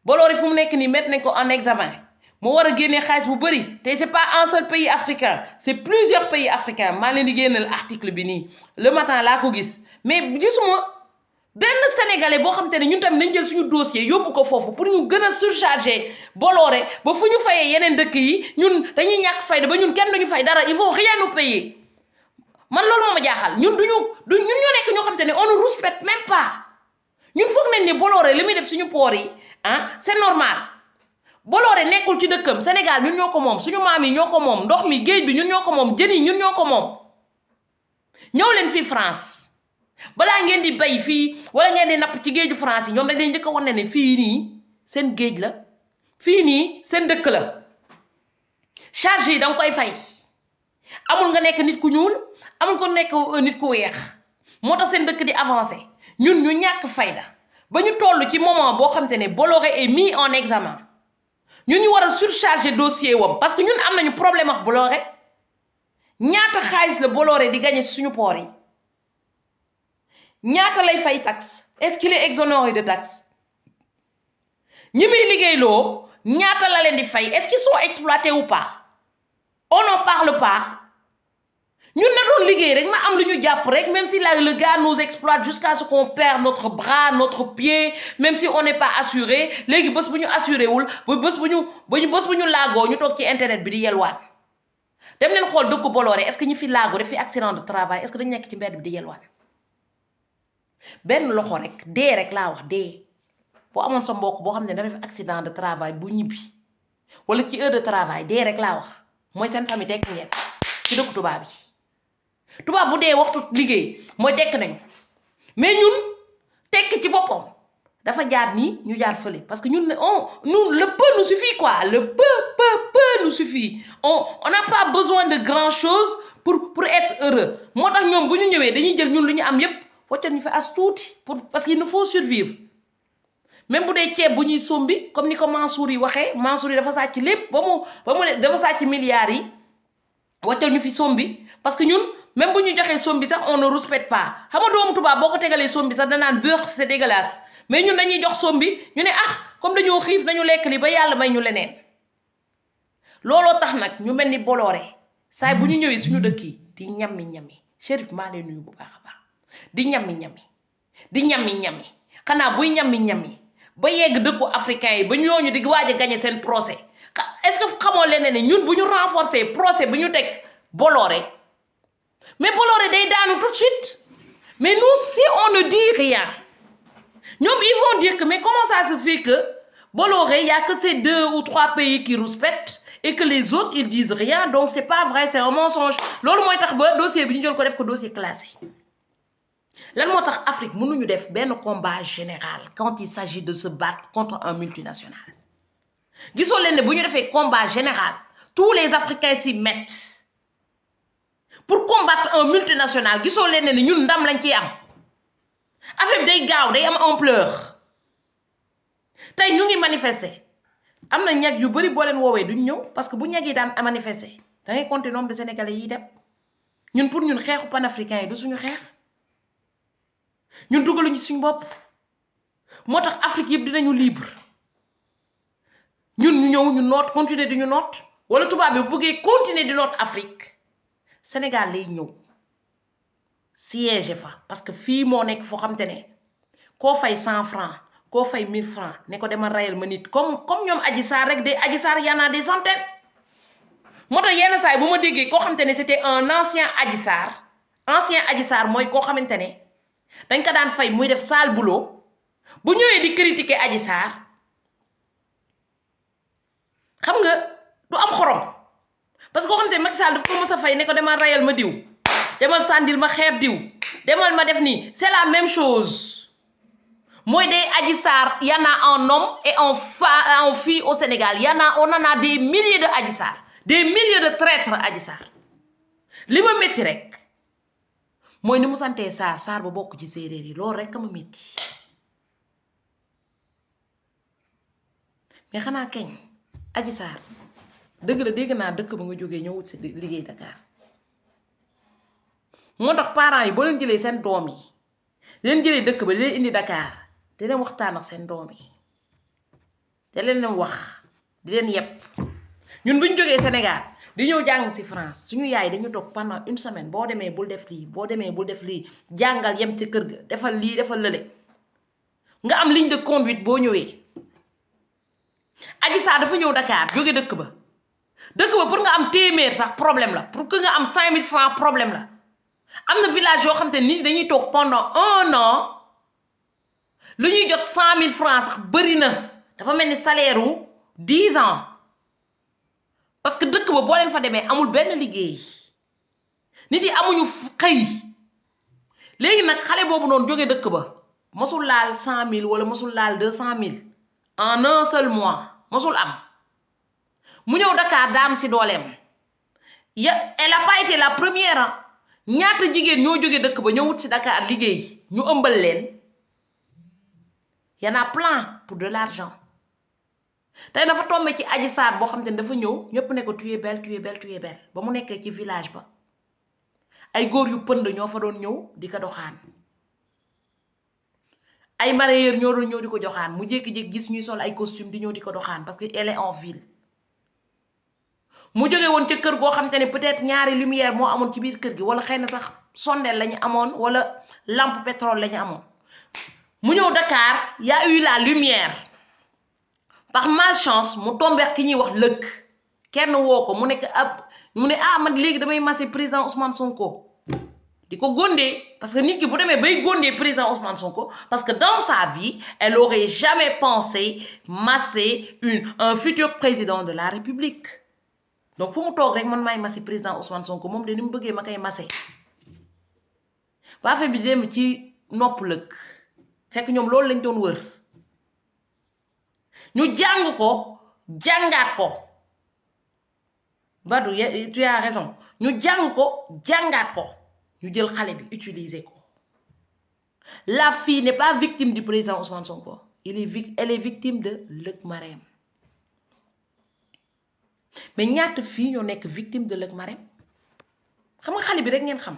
Bolloré fu mu nek ni mettre nañ ko en examen. Mu wara génné xaliss bu bari. Té c'est pas un seul pays africain, c'est plusieurs pays africains. Ma leen di génnal article bi ni. Le matin la ko gis. Mais gisuma benn sénégalais boo xam te ne ñun tamit nañ jël suñu dossier yóbbu ko foofu pour ñu gën a surcharger Bolloré ba fu ñu fayee yeneen dëkk yi ñun dañuy ñàkk fayda ba ñun kenn duñu fay dara ils vont rien nous payer man loolu moo ma jaaxal ñun ñun ñoo nekk ñoo xam te ne on ne respecte même pas ñun foog nañ ne Bolloré li muy def suñu poor yi c'est normal Bolloré nekkul ci dëkkam Sénégal ñun ñoo ko moom suñu maam yi ñoo ko moom ndox mi géej bi ñun ñoo ko moom jën yi ñun ñoo ko moom ñëw leen fii France balaa ngeen di bay fii wala ngeen di napp ci géeju France yi ñoom dañ leen njëkk a wane ne fii nii seen géej la fii nii seen dëkk la charge yi danga koy fay amul nga nekk nit ku ñuul amul ko nekk nit ku weex moo tax seen dëkk di avancer ñun ñu ñàkk fayda ba ñu toll ci moment boo xam te ne Bolloré est mis en examen ñun ñu war a surcharger dossier wam parce que ñun am nañu problème ak Bolloré ñaata xaalis la Bolloré di gagner suñu port yi ñaata lay fay taxe est-ce qu'il est exonéré de taxe ñi muy liggéeyloo ñaata la leen di fay est-ce qu'ils sont exploités ou pas on n'en parle pas ñun na doon liggéey rek ma am lu ñu jàpp rek même si le gars nous exploite jusqu'à ce qu'on perd notre bras notre pied même si on n'est pas assuré léegi bés bu ñu assuré wul bés bu ñu laagoo ñu toog ci internet bi di yelwaan dem leen xool dëkku Bolloré est-ce que ñi fi laago def fi accident de travail est-ce que dañu nekk ci mbedd bi di yelwaan benn loxo rek dee rek laa wax dee boo amoon sa mbokk boo xam ne dafa def accident de travail bu ñibbi wala ci heure de travail dee rek laa wax mooy seen famille tekk ngeen ci dëkk tubaab yi tubaab bu dee waxtu liggéey mooy tekk nañu mais ñun tekk ci boppam dafa jaar nii ñu jaar fële parce que ñun nous le peu nous suffit quoi, le peu nous suffit, on n'a pas besoin de grand chose pour être heureux. moo tax ñoom bu ñu ñëwee dañuy jël ñun lu ñu am yépp waccal ñu fa as tuuti parce qu'il nous faut survivre. même bu dee ceeb bu ñuy sombi comme ni ko Mansour yi waxee, Mansour yi dafa sàcc lépp ba mu dafa sàcc milliards yi waccal ñu fi sombi parce que ñun même bu ñu joxee sombi sax on ne respecte pas. xam nga doomu tubaab boo ko tegalee sombi sax danaan beurre c'est dégueulasse, mais ñun dañuy jox sombi ñu ne comme dañoo xiif nañu lekk li ba yàlla may ñu leneen. looloo tax nag ñu mel ni Bolloré saay bu ñu ñëwee suñu dëkk yi di ñammi Chérif maa lay nuyu bu baax a baax di ñammi xanaa buy ñammi ba yegg dëkku africain yi ba ñooñu di waaj a gagné seen procès. est-ce que xamoo leneen ne ñun bu ñu renforcer procès bu ñu teg Bolloré mais Bolloré day daanu tout de suite, mais nous si on ne dit rien ñoom ils vont dire que mais comment ça se fait que Bolloré y a que ces 2 ou 3 pays qui respectent et que les autres ils disent rien, donc c'est pas vrai, c'est un mensonge. loolu mooy tax ba dossier bi ñu jël ko def ko dossier classé. lan moo tax Afrique mënuñu def benn combat général quand il s'agit de se battre contre un multinational? gisoo leen ne bu ñu defee combat général tous les Africains s'y mettent pour combattre un multinational, gisoo leen ne ñun ndam lañ ciy am. affaire bi day gaaw day am ampleur. tey ñu ngi manifester am na ñag yu bari boo leen woowee duñ ñëw parce que bu ñag yi daan manifester da ngay compter nombre de Sénégalais yi dem. ñun pour ñun xeexu panafricain yi du suñu xeex, ñun dugaluñu suñu bopp. moo tax Afrique yëpp dinañu libre ñun ñu ñëw ñu noot continuer di ñu noot, wala tubaab bi bu bëggee continuer di noot Afrique Sénégal lay ñëw siège fa parce que fii moo nekk foo xam te ne koo fay 100 francs koo fay 1000 francs ne ko demal rayal ma nit comme ñoom Adji Sarr rek de Adji Sarr y en a des centaines. moo tax yenn saa yi bu ma déggee koo xamante ne c'était un ancien Adji Sarr mooy koo xamante ne dañ ko daan fay muy def sale boulot bu ñëwee di critiquer Adji Sarr xam nga du am xorom parce que koo xamante ne Macky Sall daf ko mës a fay ne ko demal rayal ma diw, demal sàndil ma xeer diw, demal ma def nii, c'est la même chose. mooy day Adji Sarr y en a un homme et en fille au Sénégal, on en a des milliers de Adji Sarr, des milliers de traîtres Adji Sarr. li ma métti rek mooy ni mu santee Sarr ba bokk ci séeréer yi, loolu rek ma métti. mais xanaa keñ Adji Sarr dëgg la dégg naa dëkk ba nga jógee ñëw wut si liggéey Dakar. moo tax parents yi boo leen jëlee seen doom yi leen jëlee dëkk ba di leen indi Dakar di leen waxtaan ak seen doom yi di leen wax di leen yepp. ñun bu ñu jógee Sénégal di ñëw jàng si France suñu yaay dañu toog pendant une semaine boo demee bul def lii jàngal yem ci kër ga defal lii defal lële nga am ligne de conduite boo ñëwee. Adji Sarr dafa ñëw Dakar jóge dëkk ba pour nga am téeméer sax problème la, pour que nga am 5000 francs problème la. am na village yoo xam te nit dañuy toog pendant 1 an lu ñuy jot 100 000 francs sax bëri na, dafa mel ni salaire wu 10 ans parce que dëkk ba boo leen fa demee amul benn liggéey, nit yi amuñu xëy. léegi nag xale boobu noonu jóge dëkk ba mosul laal 100 000 wala mosul laal 200 000 en un seul mois, mosul am. mu ñëw Dakar daam si dooleem elle a pas été la première. ñaata jigéen ñoo jóge dëkk ba ñoo wut si Dakar liggéey ñu ëmbal leen. y en a plein pour de l'argent. tey dafa tombé ci Adji Sarr boo xam te ne dafa ñëw ñëpp ne ko tu es belle ba mu nekkee ci village ba ay góor yu pënd ñoo fa doon ñëw di ko doxaan, ay mareyeur ñoo doon ñëw di ko joxaan. mu jékki-jékki gis ñuy sol ay costume di ñëw di ko doxaan parce que elle est en ville. mu jóge woon ca kër goo xam te ne peut-être ñaari lumière moo amoon ci biir kër gi, wala xëy na sax sondeel lañu amoon wala lampe pétrole lañu amoon. mu ñëw Dakar y a eu la lumière, par malchance mu tombé ki ñuy wax lëkk, kenn woo ko mu nekk mu ne man léegi damay masser président Ousmane Sonko di ko góndee, parce que nit ki bu demee bay góndee président Ousmane Sonko parce que dans sa vie elle aurait jamais pensé masser un futur président de la République. donc fu mu toog rek man maay masi président Ousmane Sonko moom de ni mu bëggee ma koy mase ba affaire bi dem ci nopp lëkk fekk ñoom loolu lañ doon wër ñu jàng ko jàngaat ko Badou tu as raison ñu jàng ko jàngaat ko ñu jël xale bi utiliser ko la fille n'est pas victime du président Ousmane Sonko elle est victime de Lëg Marème mais ñaata fii ñoo nekk victime de Lëg Marème xam nga xale bi rek ngeen xam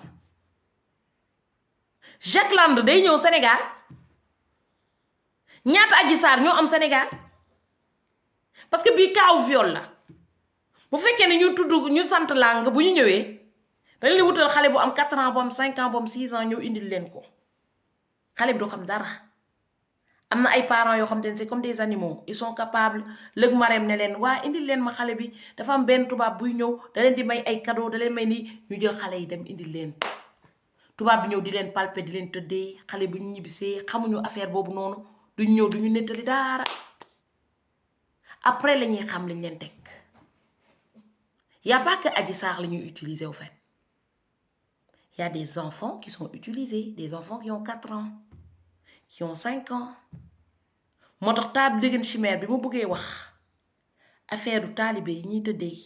Jacques Land day ñëw Sénégal ñaata Adji Sarr ñoo am Sénégal parce que bii kaaw viol la bu fekkee ne ñu tudd ñu sant lang bu ñu ñëwee dañ li wutal xale bu am 4 ans bu am 5 ans bu am 6 ans ñëw indil leen ko xale bi du xam dara am na ay parents yoo xam te ne c'est comme des animaux ils sont capables Lëg Marème ne leen waa indil leen ma xale bi dafa am benn tubaab buy ñëw da leen di may ay cadeau da leen may nii ñu jël xale yi dem indil leen tubaab bi ñëw di leen palper di leen tëddee xale bu ñu ñibbisee xamuñu affaire boobu noonu duñ ñëw duñu nettali dara après la ñuy xam liñ leen teg y a pas que Adji Sarr la ñuy utiliser au fait y a des enfants qui sont utilisés des enfants qui ont 4 ans qui ont 5 ans moo tax taab déggan chimère bi mu bëggee wax affaire du taalibe yi ñuy tëddee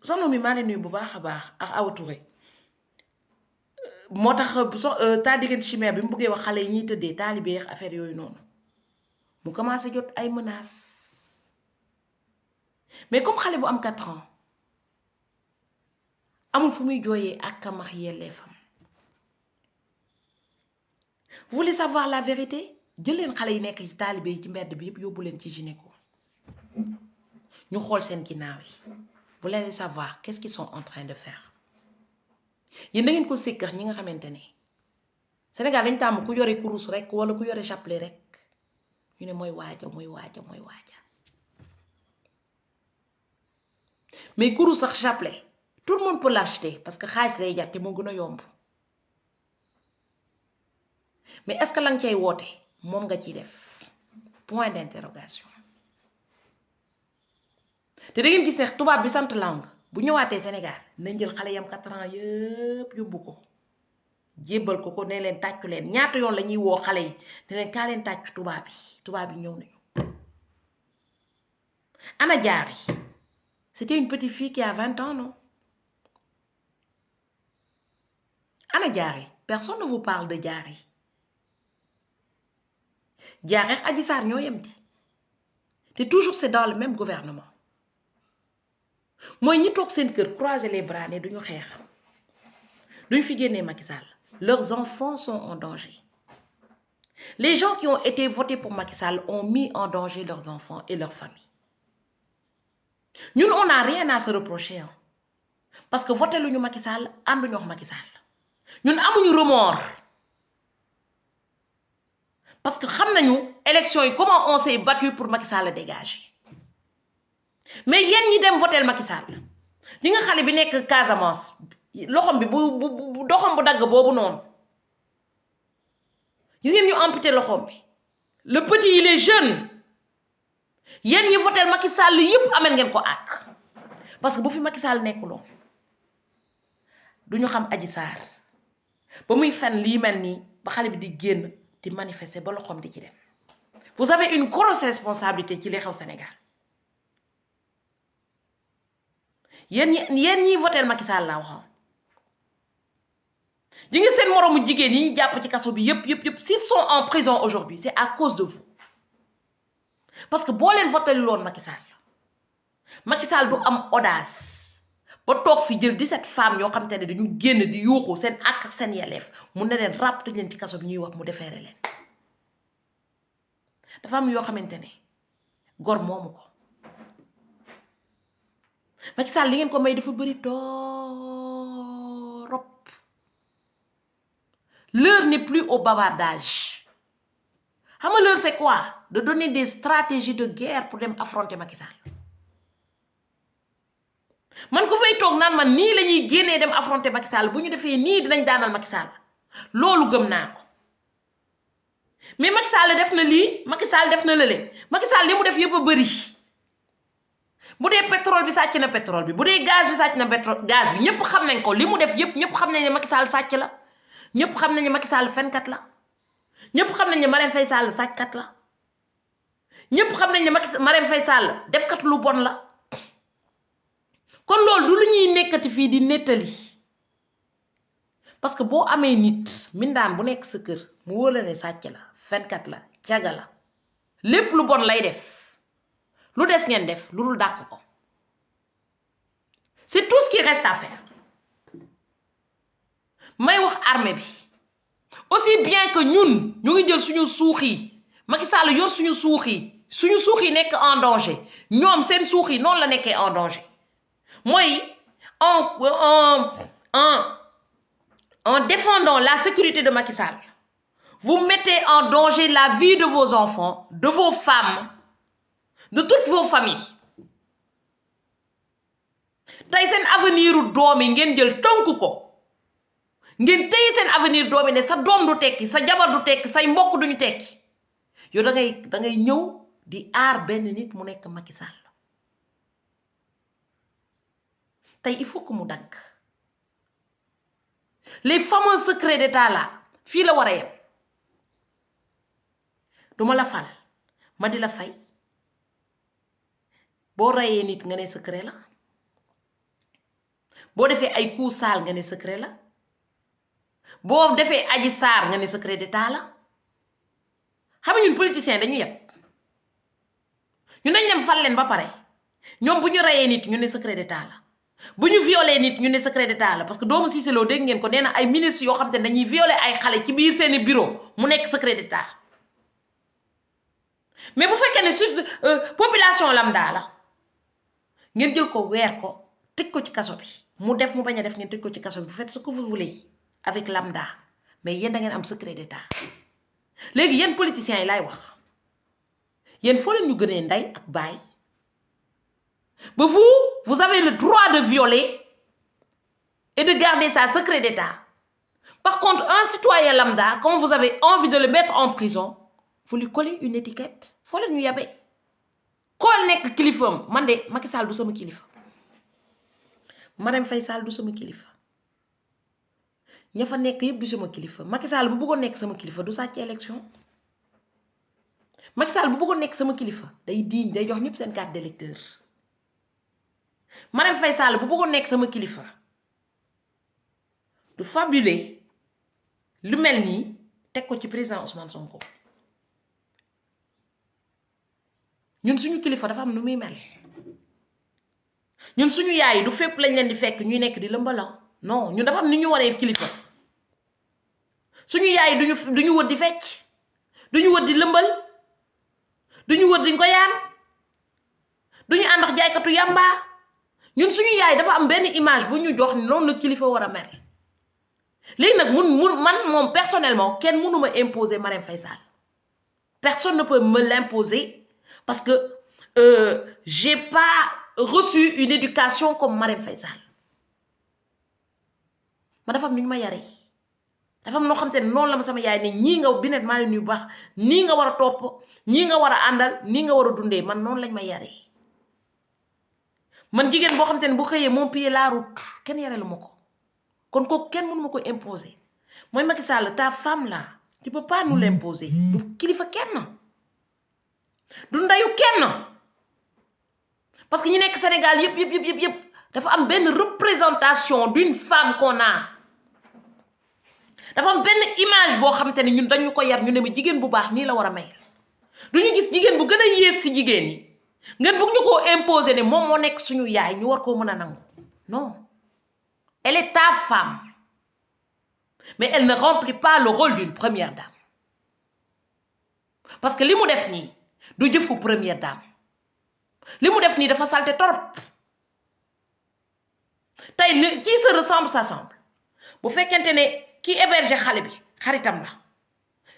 sono mi maa ngi nuyu bu baax a baax ak Awa Touré moo tax taa déggan chimère bi mu bëggee wax xale yi ñuy tëddee taalibe ak affaire yooyu noonu mu commencé jot ay menaces mais comme xale bu am 4 ans amul fu muy jooyee ak kamax yelleefam vous voulez savoir la vérité jël leen xale yi nekk ci taalibe yi ci mbedd bi yëpp yóbbu leen ci gynéco ñu xool seen ginnaaw yi vous voulez savoir qu'est-ce qu'ils sont en train de faire yéen da ngeen ko sékkax ñi nga xamante ne Sénégal dañ tàmm ku yore kurus rek wala ku yore chapelet rek ñu ne mooy waaja mais kurus sax chapelet tout le monde peut l'acheter parce que xaalis lay jar te moo gën a yomb mais est-ce que la nga cay woote moom nga ciy def point d'interrogation te da ngeen gis ne tubaab bi sant langue bu ñëwaatee Sénégal nañ jël xale yam 4 ans yëpp yóbbu ko jébbal ko ne leen tàccu leen ñaata yoon la ñuy woo xale yi ne leen kaa leen tàccu tubaab yi ñëw nañu. Ana Diary c'était une petite fille qui a 20 ans non? Ana Diary personne ne vous parle de Diary. Diary ak Adji Sarr ñoo yem di te toujours c'est dans le même gouvernement mooy ñi toog seen kër croiser les bras ne duñu xeex duñu fi génnee Macky Sall. Leurs enfants sont en danger. Les gens qui ont été votés pour Macky Sall ont mis en danger leurs enfants et leurs familles. Nous, on n'a rien à se reprocher. Hein. Parce que voter le Macky Sall, anduñu wax Macky Sall. Nous amuñu remords. Parce que xam nañu élection yi comment on s'est battu pour Macky Sall dégager. Mais yéen ñi dem voter Macky Sall. Ñi nga xalé bi nekk Casamance loxom bi bu doxam bu dagg boobu noonu gis ngeen ñu amputé loxom bi le petit il est jeune yéen ñi voté Macky Sall yëpp amel ngeen ko ak parce que bu fi Macky Sall nekkuloon duñu xam Adji Sarr ba muy fen lii mel nii ba xale bi di génn di manifester ba loxom di ci dem vous avez une grosse responsabilité ci li xew Sénégal yéen ñi voté Macky Sall laa waxoon ñi ngi seen moromu jigéen yi jàpp ci kaso bi yëpp s'ils sont en prison aujourd'hui c'est à cause de vous parce que boo leen voté loon Macky Sall du am audace ba toog fi jël 17 femmes yoo xam te ne dañu génn di yuuxu seen ak seen yelleef mu ne leen ràpp tëj leen ci kaso bi ñuy wax mu defeere leen dafa am yoo xamante ne gor moomu ko Macky Sall li ngeen ko may dafa bëri torop l'heure n'est plus au bavardage xam nga l'heure c'est quoi de donner des stratégies de guerre pour dem affronter Macky Sall man ko fay toog naan man nii la ñuy génnee dem affronter Macky Sall bu ñu defee nii dinañ daanal Macky Sall loolu gëm naa ko mais Macky Sall def na lii Macky Sall def na lële Macky Sall li mu def yëpp a bëri bu dee pétrole bi sàcc na pétrole bi bu dee gaz bi sàcc na gaz bi ñëpp xam nañ ko li mu def yëpp ñëpp xam nañ ne Macky Sall sàcc la ñëpp xam nañ ne Macky Sall fenkat la ñëpp xam nañ ne Marème Faye Sall sàcckat la ñëpp xam nañ ne Marème Faye Sall defkat lu bon la kon loolu du lu ñuy nekkati fii di nettali parce que boo amee nit mindaan bu nekk sa kër mu wóor la ne sàcc la fenkat la caga la lépp lu bon lay def lu des ngeen def lu dul dàq ko c'est tout ce qui reste à faire may wax armée bi aussi bien que ñun ñu ngi jël suñu suux yi Macky Sall yor suñu suux yi nekk en danger ñoom seen suux yi noonu la nekkee en danger mooy en défendant la sécurité de Macky Sall vous mettez en danger la vie de vos enfants de vos femmes de toutes vos familles tey seen avenir u doom yi ngeen jël tënk ko ngeen téye seen avenir doom yi ne sa doom du tekki sa jabar du tekki say mbokk duñu tekki yow da ngay ñëw di aar benn nit mu nekk Macky Sall tey il faut que mu dagg les fameux secrets d'état là fii la war a yem duma la fal ma di la fay boo reyee nit nga ne secret la boo defee ay coups sales nga ne secret la boo defee Adji Sarr nga ne secret d'état la xam nga ñun politiciens dañuy yeb ñun dañ dem fal leen ba pare ñoom bu ñu reyee nit ñu ne secret d'état la bu ñu violé nit ñu ne secret d'état la parce que doomu Cissé Lo dégg ngeen ko nee na ay ministres yoo xam te ne dañuy violé ay xale ci biir seeni bureau mu nekk secret d'état mais bu fekkee ne population lambda la ngeen jël ko weer ko tëj ko ci kaso bi mu def mu bañ a def ngeen tëj ko ci kaso bi vous faites ce que vous voulez avec lambda mais yéen da ngeen am secret d'état léegi yéen politiciens yi laay wax yéen foo leen ñu gënee ndey ak baay ba vous avez le droit de violer et de garder ça secret d'état. Par contre, un citoyen lambda, quand vous avez envie de le mettre en prison, vous lui collez une étiquette. Faut le ñu yabe. Kol nek kilifam, man de Macky Sall du sama kilifa. Marème Faye Sall du sama kilifa. Ña fa nek yeb du sama kilifa. Macky Sall bu bëggon nek sama kilifa du sàcc élection. Macky Sall bu bëggon nek sama kilifa, day diiñ day jox ñep seen carte d'électeur. Marème Faye Sall bu bëggoon nekk sama kilifa du fabuler lu mel nii teg ko ci président Ousmane Sonko ñun suñu kilifa dafa am nu muy mel ñun suñu yaay yi du fépp lañ leen di fekk ñuy nekk di lëmbala non ñun dafa am ni ñu waree kilifa suñu yaay yi duñu wër di fecc duñu wër di lëmbal duñu wër di ngoyaan duñu ànd ak jaaykatu yamba ñun suñu yaay dafa am benn image bu ñu jox noonu la kilifa war a mel léegi nag man moom personnellement kenn mënu ma imposer Marème Faye Sall personne ne peut me l'imposer parce que j'ai pas reçu une éducation comme Marème Faye Sall ma dafa am nu ñu ma yaree dafa am noo xam te ne noonu la ma sama yaay ne ñii nga binet maa leen yu baax nii nga war a topp ñii nga war a àndal nii nga war a dundee man noonu lañ ma yaree man jigéen boo xam te ne bu xëyee mon pied la route kenn yarelu ma ko kon kooku kenn mënu ma ko imposer mooy Macky Sall ta femme là tu peux pas nous l'imposer du kilifa kenn du ndayu kenn parce que ñu nekk Sénégal yëpp dafa am benn représentation d'une femme qu'on a dafa am benn image boo xam te ne ñun dañu ko yar ñu ne ma jigéen bu baax nii la war a mel duñu gis jigéen bu gën a yées si jigéen yi ngeen bëgg ñu koo imposer ne moom moo nekk suñu yaay ñu war koo mën a nangu non elle est ta femme mais elle ne remplit pas le rôle d'une première dame parce que li mu def nii du jëfu première dame li mu def nii dafa salte torop tey qui se ressemble s'assemble bu fekkente ne ki héberger xale bi xaritam la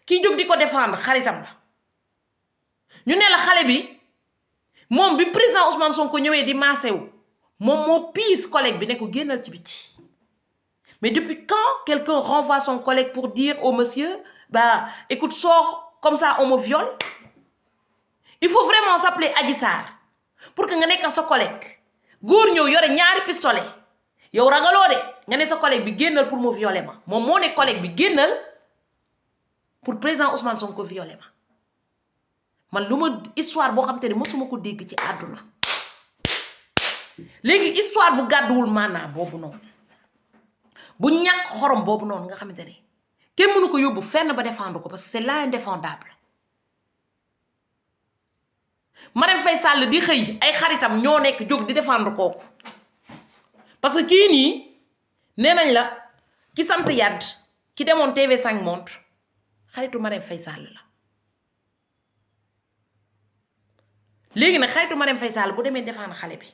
ki jóg di ko défendre xaritam la ñu ne la xale bi moom bi président Ousmane Sonko ñëwee di maasewu moom moo piis collègue bi ne ko génnal ci biti mais depuis quand quelqu'un renvoie son collègue pour dire au monsieur bah écoute sors comme ça on me viole il faut vraiment s'appeler Adji Sarr pour que nga nekk sa collègue góor ñëw yore ñaari pistolet yow ragaloo de nga ne sa collègue bi génnal pour mu violer ma moom moo ne collègue bi génnal pour président Ousmane Sonko violer ma man lu ma histoire boo xam te ne mosuma ko dégg ci àdduna léegi histoire bu gàdduwul maanaa boobu noonu bu ñàkk xorom boobu noonu nga xamante ne kenn mënu ko yóbbu fenn ba défendre ko parce que c'est l'indéfendable Marème Faye Sall di xëy ay xaritam ñoo nekk jóg di défendre kooku parce que kii nii nee nañ la ki sant Yàdd ki demoon TV5 Monde xaritu Marème Faye Sall la léegi nag xaritu Marème Faye Sall bu demee défendre xale bi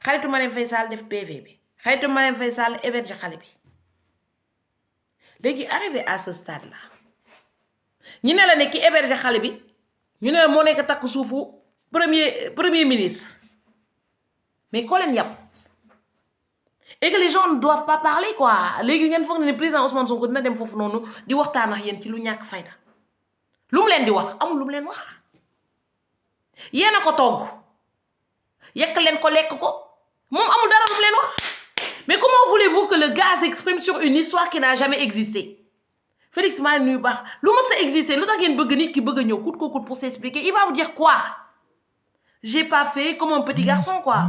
xaritu Marème Faye Sall def PV bi xaritu Marème Faye Sall héberger xale bi léegi arrivé à ce stade là ñu ne la ne ki héberger xale bi ñu ne la moo nekk takk suufu premier ministre mais koo leen yàpp et que les gens ne doivent pas parler quoi léegi ngeen foog ne président Ousmane Sonko dina dem foofu noonu di waxtaan ak yéen ci lu ñàkk fayda lu mu leen di wax amul lu mu leen wax yéen a ko togg yekk leen ko lekk ko moom amul dara lu mu leen wax mais comment voulez-vous que le gars s'exprime sur une histoire qui n'a jamais existé Félix maa nuyu baax lu mës a existé lu tax ngeen bëgg nit ki bëgg a ñëw coûte que coûte pour s'expliquer il va vous dire quoi j'ai pas fait comme un petit garçon quoi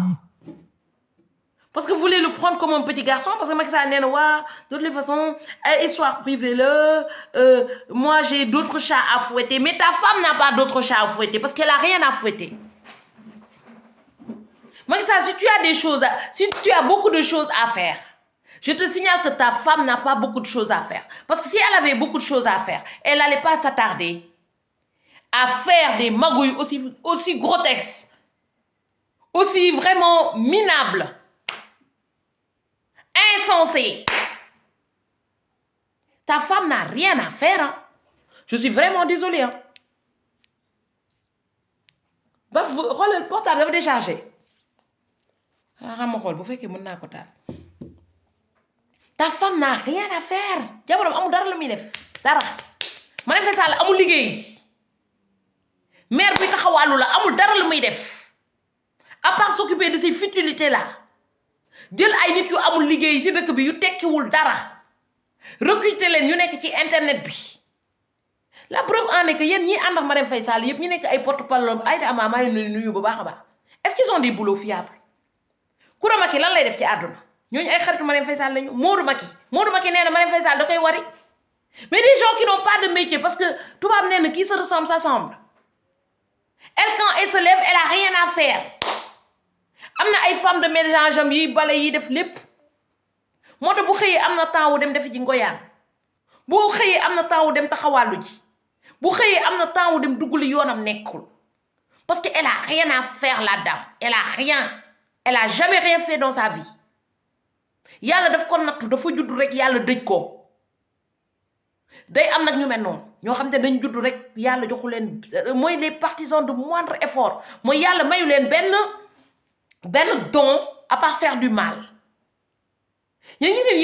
parce que vous voulez le prendre comme un petit garçon parce que Macky Sall nee na waa de toutes les façons histoire privée la moi j'ai d'autres chats à fouetter mais ta femme n'a pas d'autres chats à fouetter parce qu'elle a rien à fouetter Macky Sall si tu as beaucoup de choses à faire je te signale que ta femme n'a pas beaucoup de choses à faire parce que si elle avait beaucoup de choses à faire elle n'allait pas s'attarder à faire des magouilles aussi grotesques aussi vraiment minables insensées. Ta femme n'a rien à faire hein. Je suis vraiment désolée hein. Ba xoolal portable dafa déchargé xam nga xool bu fekkee mën naa ko taal. Ta femme n'a rien à faire jabaram amul dara la muy def dara Marème Faye Sall amul liggéey maire bi taxawaalu la amul dara la muy def à part s'occuper de ces futilités là jël ay nit yu amul liggéey ci dëkk bi yu tekkiwul dara recruter leen ñu nekk ci internet bi la preuve en est que yéen ñi ànd ak Marème Faye Sall yëpp ñu nekk ay porte-parole Aïda Ama maa ngi nuyu bu baax a baax est-ce qu'ils ont des boulots fiables Coura Macky lan lay def ci àdduna ñooñu ay xaritu Marème Faye Sall lañu Modou Macky nee na Marème Faye Sall da koy wari mais des gens qui n'ont pas de métier parce que tubaab nee na qui se ressemble s'assemble elle quand elle se lève elle a rien à faire am na ay femmes de ménage am yi bale yi def lépp moo tax bu xëyee am na temps wu dem defi ji ngoyaan bu xëyee am na temps wu dem taxawàllu ji bu xëyee am na temps wu dem dugg li yoonam nekkul parce que elle a rien à faire la dame elle a jamais rien fait dans sa vie yàlla daf ko nattu dafa judd rek yàlla dëj ko day am nag ñu mel noonu ñoo xam te dañ judd rek yàlla joxu leen mooy les partisans de moindre effort mooy yàlla mayu leen benn don à part faire du mal yéen ñi seen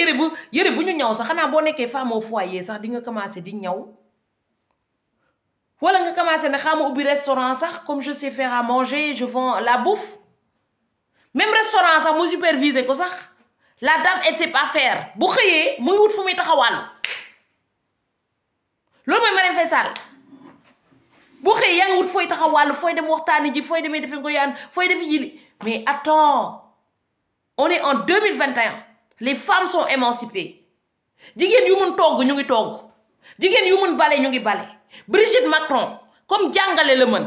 yëre bu ñu ñaw sax xanaa boo nekkee femme au foyer sax di nga commencé di ñaw wala nga commencé ne xaama ubbi restaurant sax comme je sais faire à manger je vends la bouffe même restaurant sax mu superviser ko sax la dame elle sait pas faire bu xëyee muy wut fu muy taxawal loolu mooy Marème Faye Sall bu xëyee yaa ngi wut fooy taxawal fooy dem waxtaani ji fooy demee defe ko yaan fooy defi jili mais attends on est en 2021 les femmes sont émancipées jigéen yu mun togg ñu ngi togg jigéen yu mun bale ñu ngi bale Brigitte Macron comme jàngale la mën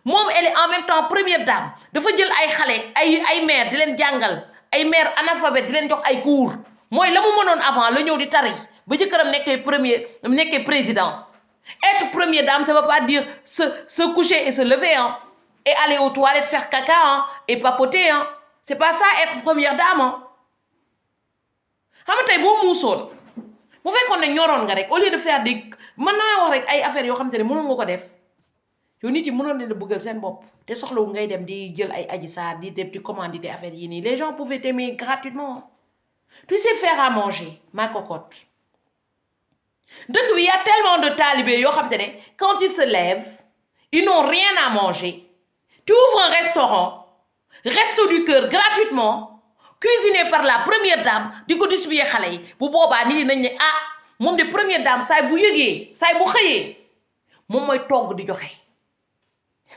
moom elle est en même temps première dame dafa jël ay xale ay mère di leen jàngal ay mère analphabète di leen jox ay cours mooy la mu mënoon avant la ñëw di tari ba jëkkëram nekkee président être première dame ça veut pas dire se coucher et se lever hein et aller aux toilettes faire caca hein et papoter hein c'est pas ça être première dame hein xam nga tey boo muusoon bu fekkoon ne ñoroon nga rek au lieu de faire des mën naa wax rek ay affaires yoo xam te ne mënoon nga ko def yow nit yi mënoon leen a bëggal seen bopp te soxlawu ngay dem di jël ay Adji Sarr di dem di commanditer affaires yi nii les gens pouvaient t'aimer gratuitement tu sais faire à manger ma cocotte dëkk bi y a tellement de talibés yoo xam te ne quand ils se lèvent ils n'ont rien à manger tu ouvres un restaurant, resto du cœur gratuitement, cuisiné par la première dame, di ko distribuer xale yi bu boobaa nit ñi nañ ne ah moom de première dame saay bu yëgee saay bu xëyee moom mooy togg di joxe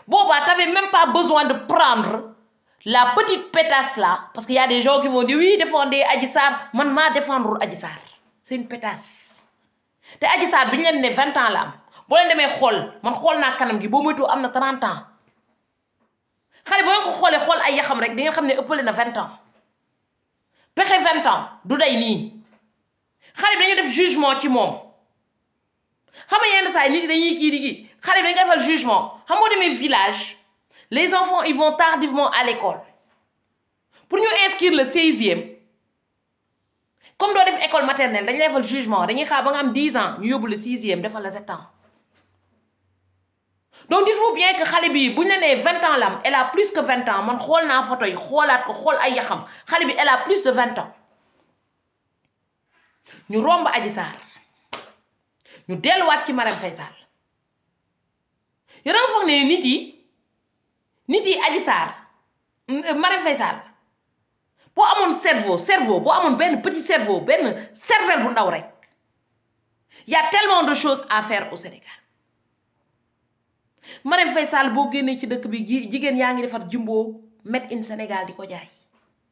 boobaa t'avais même pas besoin de prendre la petite pétasse là parce qu'il y a des gens qui vont dire oui défendez Adji Sarr man maa défendre Adji Sarr c'est une pétasse te Adji Sarr bi ñu leen ne 20 ans la am boo leen demee xool man xool naa kanam gi boo moytu am na 30 ans xale boo leen ko xoolee xool ay yaxam rek di ngeen xam ne ëppale na 20 ans pexe 20 ans du day nii xale bi dañu def jugement ci moom xam nga yenn saa yi nit ñi dañuy kii di kii xale bi dañu defal jugement xam nga demee village les enfants ils vont tardivement à l'école pour ñu inscrire le 16e comme doo def école maternelle dañu defal jugement dañuy xaar ba nga am 10 ans ñu yóbbu le 6e defal la 7 ans donc dites-vous bien que xale bi bu ñu la nee 20 ans la am elle a plus que 20 ans man xool naa photo yi xoolaat ko xool ay yaxam xale bi elle a plus de 20 ans ñu romb Adji Sarr ñu delluwaat ci Marème Faye Sall yow da nga foog ne nit yi Adji Sarr Marème Faye Sall boo amoon cerveau boo amoon benn petit cerveau benn cervelle bu ndaw rek y a tellement de choses à faire au Sénégal Marème Faye Sall boo génnee ci dëkk bi jigéen yaa ngi defar jumbo made in Sénégal di ko jaay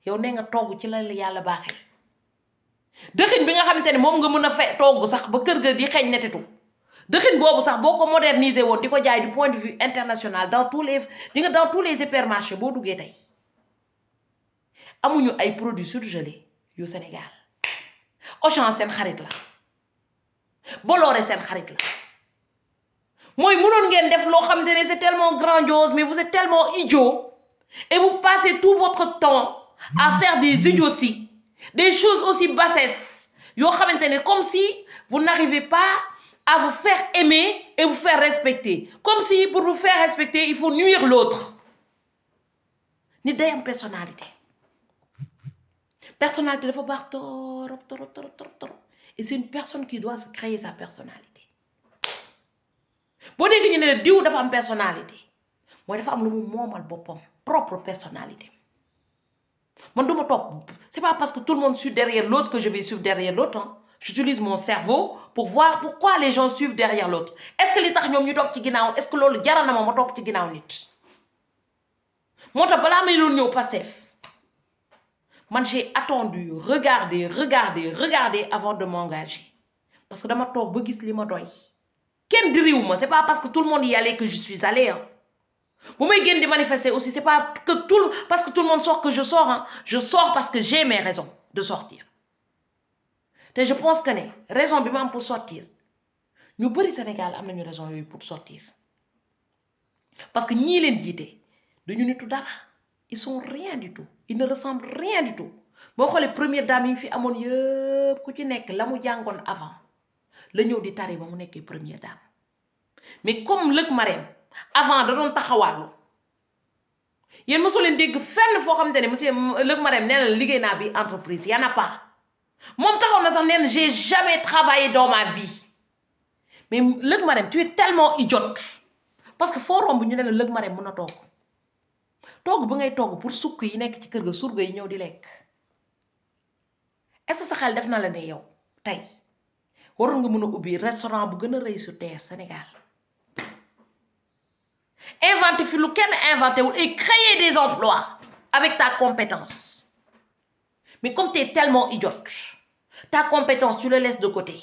yow nee nga togg ci la yàlla baaxee dëxiñ bi nga xamante ne moom nga mën a togg sax ba kër ga di xeeñ netetu dëxiñ boobu sax boo ko moderniser woon di ko jaay du point de vue international dans tous les hypermarchés boo duggee tey amuñu ay produits surgelés yu Sénégal Auchan seen xarit la Bolloré seen xarit la mooy mënoon ngeen def loo xamante ne c'est tellement grandiose mais vous êtes tellement idiot et vous passez tout votre temps à faire des idioties des choses aussi bassesses yoo xamante ne comme si vous n'arrivez pas à vous faire aimer et vous faire respecter comme si pour vous faire respecter il faut nuire l'autre nit day am personnalité dafa baax torop et c'est une personne qui doit se créer sa personnalité boo dégg ñu ne diw dafa am personnalité mooy dafa am lu mu moomal boppam propre personnalité man duma topp c'est pas parce que tout le monde suit derrière l'autre que je vais suivre derrière l'autre hein. J'utilise mon cerveau pour voir pourquoi les gens suivent derrière l'autre est-ce que li tax ñoom ñu topp ci ginnaaw est-ce que loolu jaral na ma topp ci ginnaaw nit moo tax balaa may doon ñëw Pastef man j'ai attendu regarder avant de m'engager parce que dama toog ba gis li ma doy kenn diriwu ma c'est pas parce que tout le monde y allait que je suis allée hein. bu may génn di manifester aussi c'est pas que parce que tout le monde sort que je sors hein. Je sors parce que j'ai mes raisons de sortir te je pense que ne raison bi ma am pour sortir ñu bari Sénégal am nañu raison yooyu pour sortir parce que ñii leen jiite duñu nitu dara ils sont rien du tout ils ne ressemblent rien du tout boo xoolee première dame yi fi amoon yëpp ku ci nekk la mu jàngoon avant la ñëw di tari ba mu nekkee première dame mais comme lëg Marème avant da doon taxawaalu yéen mosoo leen dégg fenn foo xamante ne monsieur lëg Marème nee na liggéey naa bi entreprise y en a pas moom taxaw na sax nee na j'ai jamais travaillé dans ma vie mais lëg Marème tu es tellement idiote parce que foo romb ñu ne la lëg Marème mën a togg ba ngay togg pour sukk yi nekk ci kër ga surga yi ñëw di lekk est-ce que sa xel def na la ne yow tey waroon nga mën a ubbi restaurant bu gën a rëy sur terre Sénégal inventer fi lu kenn inventé wul et créer des emplois avec ta compétence mais comme tu es tellement idiote ta compétence tu le laisses de côté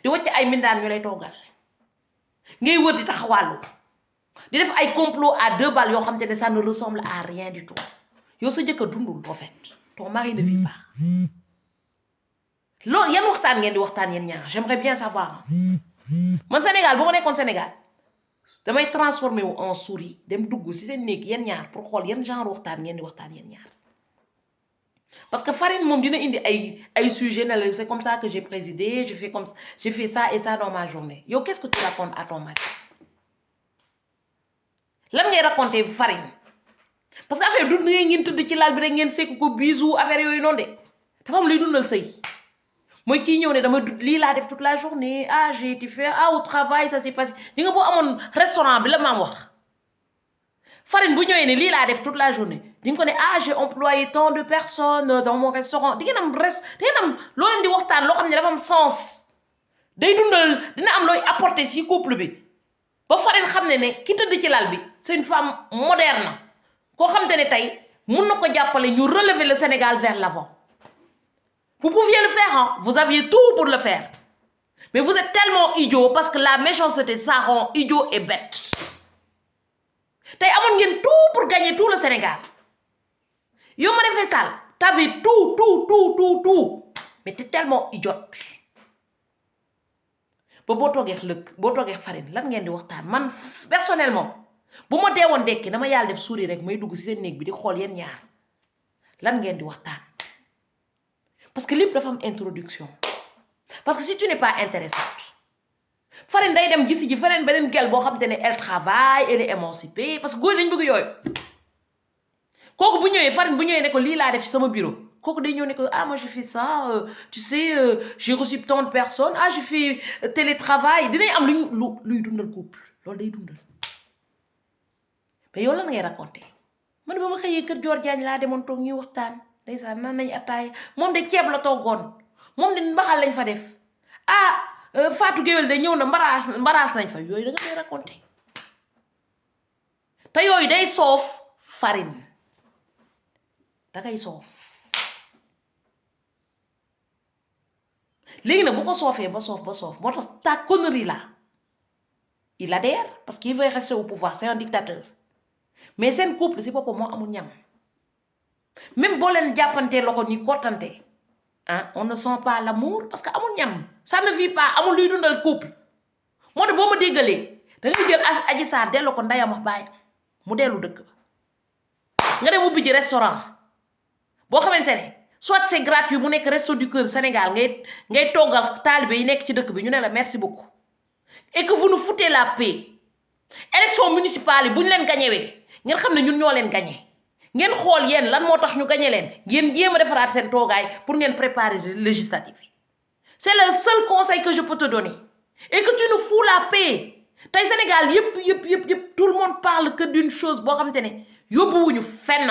di wacc ay mindaan ñu lay toggal ngay wër di taxawàllu di def ay complot à 2 balles yoo xam te ne ça ne ressemble à rien du tout yow sa jëkkër dundul en fait ton mari ne vit pas loolu yan waxtaan ngeen di waxtaan yéen ñaar j'aimerais bien savoir man Sénégal bu ma nekkoon Sénégal damay transformé wu en souris dem dugg ci seen néeg yéen ñaar pour xool yan genre waxtaan ngeen di waxtaan yéen ñaar parce que Farine moom dina indi ay sujet ne la c'est comme ça que j'ai présidé j'ai fait ça et ça dans ma journée yow qu'est-ce que tu racontes à ton mari lan ngay raconter Farine parce que affaire du ngeen tëdd ci lal bi rek ngeen sekk ko bisou affaire yooyu noonu de dafa am luy dundal sëy mooy kii ñëw ne dama lii laa def toute la journée ah j'ai été faire au travail ça s'est passé ñi nga boo amoon restaurant bi la maam wax farine bu ñëwee ne lii laa def toute la journée di nga ko ne ah j'ai employé tant de personnes dans mon restaurant di ngeen am loo leen di waxtaan loo xam ne dafa am sens day dundal dina am looy apporter ci couple bi ba farine xam ne ki tëdd ci lal bi c'est une femme moderne koo xam te ne tey mun na ko jàppale ñu relever le Sénégal vers l'avant. Vous pouviez le faire, hein? Vous aviez tout pour le faire. Mais vous êtes tellement idiot parce que la méchanceté, ça rend idiot et bête. T'as eu tout pour gagner tout le Sénégal. Yo Marième Faye Sall, t'avais tout. Mais t'es tellement idiote. Boo toogee farine lan ngeen di waxtaan man personnellement bu ma deewoon dekki dama yàlla def sourire rek may dugg ci seen néeg bi di xool yéen ñaar lan ngeen di waxtaan. Parce que lépp dafa am introduction parce que si tu n'es pas intéressante farine day dem gisi ji feneen beneen gel boo xam te ne elle travaille elle est émancipée parce que góor dañ bëgg yooyu kooku bu ñëwee farine bu ñëwee ne ko lii laa def ci sama bureau kooku day ñëw ne ko ah moi je fais ça tu sais j'ai reçu tant de personnes ah je fais télétravail dinañ am luy dundal couple loolu day dundal mais yow lan ngay raconter man ba ma xëyee kër Dior Diagne laa demoon toog ñuy waxtaan ndeysaan nan nañ attaay moom de ceeb la toggoon moom de mbaxal lañ fa def ah Fatou Guewel de ñëw na mbaraas nañ fa yooyu da nga koy raconter te yooyu day soof farine da ngay soof léegi nag bu ko soofee ba soof moo tax ta connerie là il adhère parce qu'il veut rester au pouvoir c'est un dictateur mais seen couple si boppam moo amul ñam même boo leen jàppantee loxo ni kottante ah on ne sent pas l'amour parce que amul ñam ça ne vit pas amul luy dundal couple moo tax boo ma déggalee da ngay jël Adji Sarr delloo ko ndeyam wax baay mu dellu dëkk ba nga dem ubbi ji restaurant boo xamante ne soit c'est gratuit mu nekk resto du cœur Sénégal ngay toggal taalibe yi nekk ci dëkk bi ñu ne la merci beaucoup et que vous nous foutez la paix élection municipale yi bu ñu leen gañewee ngeen xam ne ñun ñoo leen gañe ngeen xool yéen lan moo tax ñu gañe leen ngeen jéem a defaraat seen toogaay pour ngeen préparer législative c'est le seul conseil que je peux te donner et que tu nous fous la paix tey Sénégal yëpp tout le monde parle que d'une chose boo xamante ne yóbbuwuñu fenn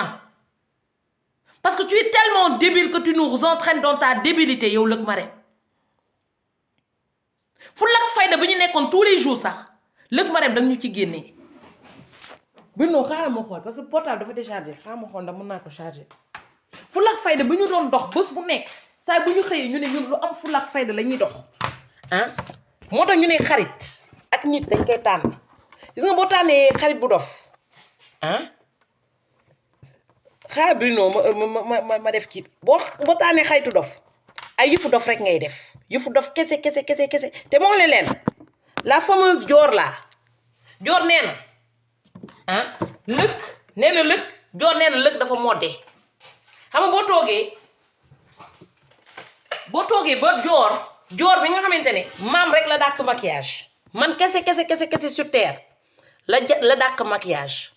parce que tu es tellement débile que tu nous entraînes dans ta débilité yow Lëg Marème fu lak fayda bi ñu nekkoon tous les jours sax Lëg Marème danga ñu ci génnee Bruno xaaral ma xool parce que portable dafa déchargé xaaral ma xool ndax mën naa ko chargé fu lak fayda bi ñu doon dox bés bu nekk saa bu ñu xëyee ñu ne ñun lu am fu lak fayda la ñuy dox ah moo tax ñu ne xarit ak nit dañ koy tànn gis nga boo tànnee xarit bu dof ah xaaral Bruno ma def kii boo tànnee xaritu dof ay yëfu dof rek ngay def yëfu dof kese te moo leen la fameuse Dior là Dior nee na ah Lëg nee na Lëg Dior nee na Lëg dafa moddee xam nga boo toogee ba Dior bi nga xamante ne maam rek la dàq maquillage man kese sur terre la dàq maquillage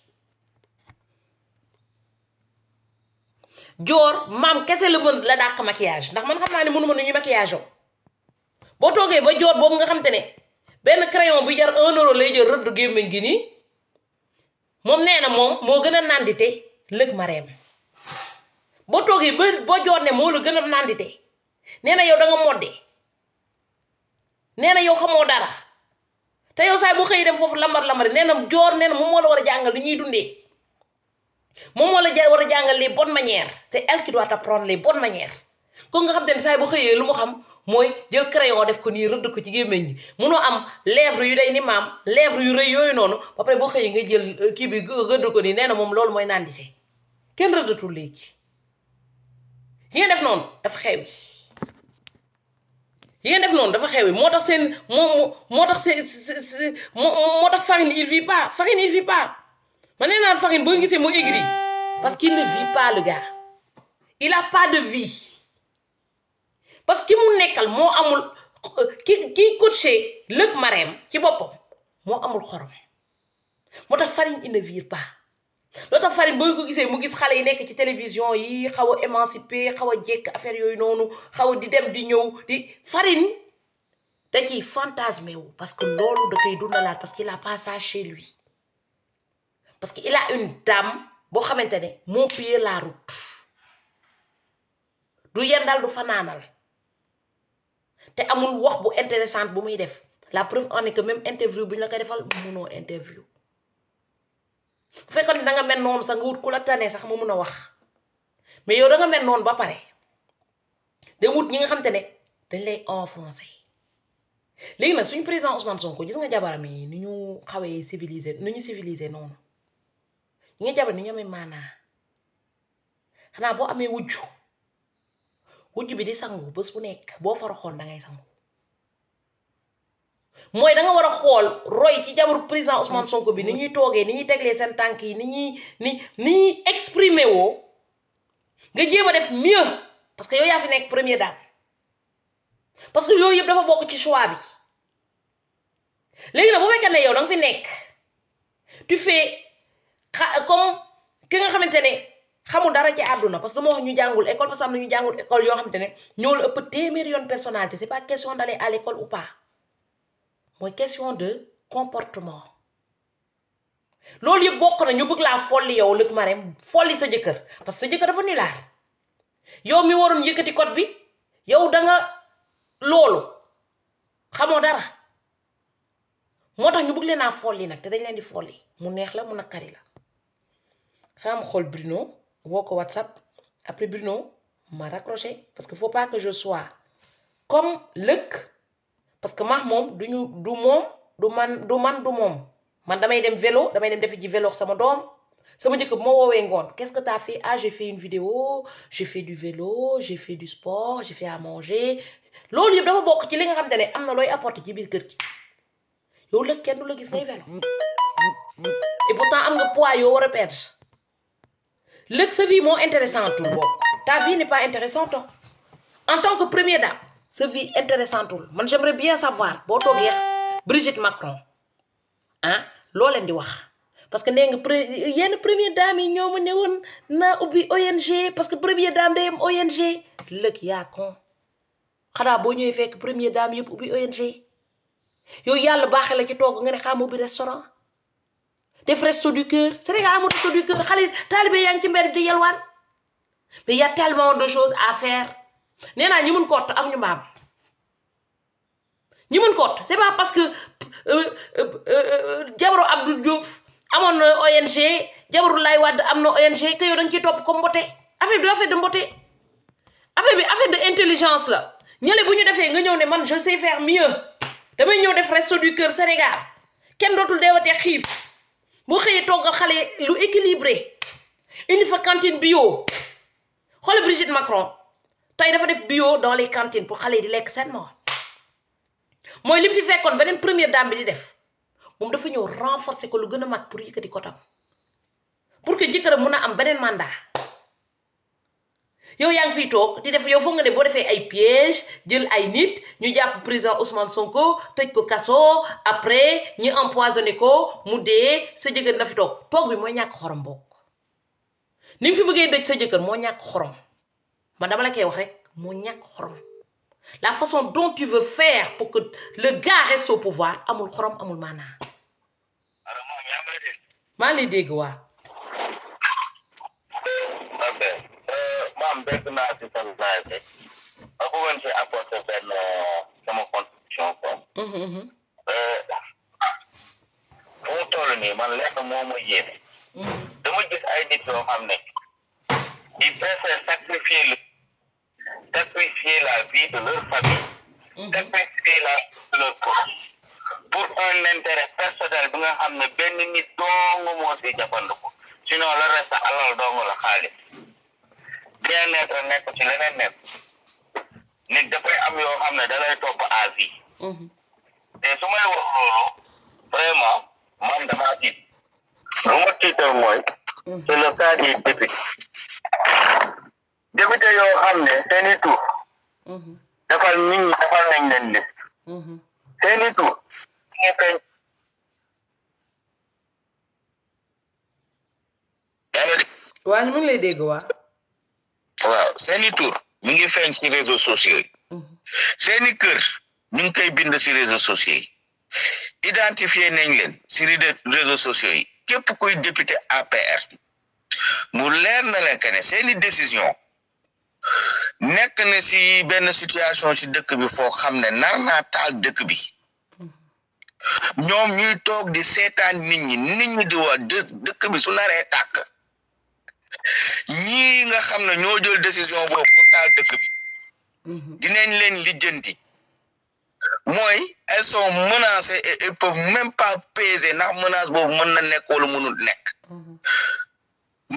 Dior maam kese la dàq maquillage ndax man xam naa ne mënuma nu ñuy maquillage o boo toogee ba Dior boobu nga xamante ne benn crayon bu jar 1 euro lay jël rëdd gémmiñ gi nii moom nee na moom moo gën a nandite Lëg Marème boo toogee ba Dior ne moo la gën a nandite nee na yow da nga modde nee na yow xamoo dara te yow saay bu xëy dem foofu lambar-lambari nee na Dior nee na moom moo la war a jàngal li ñuy dundee moom moo la war a jàngal les bonnes manières c'est elle qui doit t'apprendre les bonnes manières ko nga xam te ne saay bu xëyee lu mu xam mooy jël crayon def ko nii rëdd ko ci gémmiñ gi munoo am lèvre yu day ni maam lèvre yu rëy yooyu noonu ba pare boo xëyee nga jël kii bi gëdd ko nii nee na moom loolu mooy nandite kenn rëddatul léegi yi ngeen def noonu dafa xewi moo tax seen moo tax Farine il vit pas ma nee naan Farine boo gisee mu aigri parce qu'il ne vit pas le gars il a pas de vie parce que mu nekkal moo amul ki coaché Lëg Marème ci boppam moo amul xorom moo tax Farine il ne vit pas loo tax Farine boo ko gisee mu gis xale yi nekk ci télévision yi xaw a émancipé xaw a jekk affaire yooyu noonu xaw a di dem di ñëw di Farine da ciy fantasmé wu parce que loolu da koy dundalaat parce qu'il a pas ça chez lui parce que il a une dame boo xamante ne moo piller la route du yendal du fanaanal te amul wax bu intéressante bu muy def la preuve en est que même interview bu ñu la koy defal mënoo interview bu fekkoon ne da nga mel noonu sax nga wut ku la tane sax mu mun a wax mais yow da nga mel noonu ba pare de wut ñi nga xamante ne dañ lay enfoncé léegi nag suñu président Ousmane Sonko gis nga jabaram yi ni ñu xawee civilisé ni ñu civilisé noonu ñi nga jabar ni ñu amee maanaa xanaa boo amee wujj bi di sangu bés bu nekk boo faraxoon da ngay sangu mooy da nga war a xool roy ci jabaru président Ousmane Sonko bi ni ñuy toogee ni ñuy teglee seen tànk yi ni ñuy exprimer woo nga jéem a def mieux parce que yow yaa fi nekk première dame parce que yooyu yëpp dafa bokk ci choix bi léegi nag bu fekkee ne yow da nga fi nekk tu fais comme ki nga xamante ne xamul dara ci àdduna parce que dama wax ñu jàngul école parce que am na ñu jàngul école yoo xamante ne ñoo la ëpp téeméeri yoon personnalité c'est pas question d'aller à l'école ou pas mooy question de comportement loolu yëpp bokk na ñu bëgg laa folli yow lëg Marème folli sa jëkkër parce que sa jëkkër dafa nulaar yow mi waroon yëkkati code bi yow da nga loolu xamoo dara moo tax ñu bëgg leen a folli nag te dañ leen di folli mu neex la mu nakari la xam xool Bruno woo ko WhatsApp après Bruno m'a raccroché parce que faut pas que je sois comme lëg parce que max moom du moom du man damay dem vélo damay dem defi ji vélo sama doom sama njëkk bu ma woowee ngoon qu'est-ce que t'as fait? Ah, j'ai fait une vidéo, j'ai fait du vélo, j'ai fait du sport, j'ai fait à manger. loolu yëpp dafa bokk ci li nga xam ne am na looy apporter ci biir kër gi yow lëg kenn du la gis ngay vélo et pourtant am nga poids yoo war a perdre lëg sa vie moo intéressantul bokk ta vie n'est pas intéressante en tant que première dame sa vie intéressantul man j'aimerais bien savoir boo toogee Brigitte Macron ah loo leen di wax parce que nee nga yenn première dame yi ñoo ma ne woon naa ubbi ONG parce que première dame day am ONG lëg yaa kon xanaa boo ñëwee fekk première dame yëpp ubbi ONG yow yàlla baaxee la ci togg nga ne xam ubbi restaurant def resto du cœur Sénégal amul resto du cœur xale taalibe yaa ngi ci mbedd di yelwaan mais y a tellement de choses à faire nee naa ñi mun kott am ñu mbaam ñi mun kott c'est pas parce que jabaru Abdou Diouf amoon na ONG jabaru Lay Wade am na ONG que yow da nga ciy topp comme mbote affaire bi affaire de mbote affaire bi affaire de intelligence la ñële bu ñu defee nga ñëw ne man je sais faire mieux damay ñëw def resto du cœur Sénégal kenn dootul deewatee xiif boo xëyee toggal xale lu équilibré indi fa cantine bio xoolal Brigitte Macron tey dafa def bio dans les cantines pour xale yi di lekk seen moom mooy li mu fi fekkoon beneen première dame bi di def moom dafa ñëw renforcer ko lu gën a mag pour yëkkati kotam pour que jëkkëram mun a am beneen mandat yow yaa ngi fiy toog di def yow foog nga ne boo defee ay piège jël ay nit ñu jàpp président Ousmane Sonko tëj ko kaso après ñu empoisonné ko mu dee sa jëkkër na fi toog bi mooy ñàkk xorom bokk ni mu fi bëggee dëj sa jëkkër moo ñàkk xorom man dama la koy wax rek moo ñàkk xorom la façon dont tu veux faire pour que le gars reste au pouvoir amul xorom amul maanaa maa ngi lay dégg waa maam dégg naa ci sa live bi ma bëggoon ci apporter benn sama contribution comme fu mu toll nii man lekk moo ma yéene dama gis ay nit yoo xam ne ils préfèrent sacrifier la vie de leur famille sacrifier la vie de leur proche pour un intérêt personnel bi nga xam ne benn nit dong moo si jàppandiku sinon le reste alal dong la xaalis bien-être nekk ci leneen nekk nit dafay am yoo xam ne da lay topp à vie te su may wax loolu vraiment man damaa tiit lu ma tiital mooy c'est le cas des député yoo xam ne seeni tur defal nit ñi defal nañ leen lépp seeni tur ñu feeñ waa ñu ngi lay dégg waa waaw seeni tur mi ngi feeñ ci réseaux sociaux yi seeni kër ñu ngi koy bind ci réseaux sociaux yi identifié nañ leen ci réseaux sociaux yi képp kuy député APR mu leer na leen que ne seeni décision nekk na si benn situation si dëkk bi foo xam ne nar naa taal dëkk bi ñoom ñuy toog di seetaan nit ñi di wax dëkk bi su naree tàkk ñii nga xam ne ñoo jël décision boobu pour taal dëkk bi dinañ leen lijjanti mooy elles sont menacées et elles peuvent même pas peser ndax menace boobu mën na nekk wala mënul nekk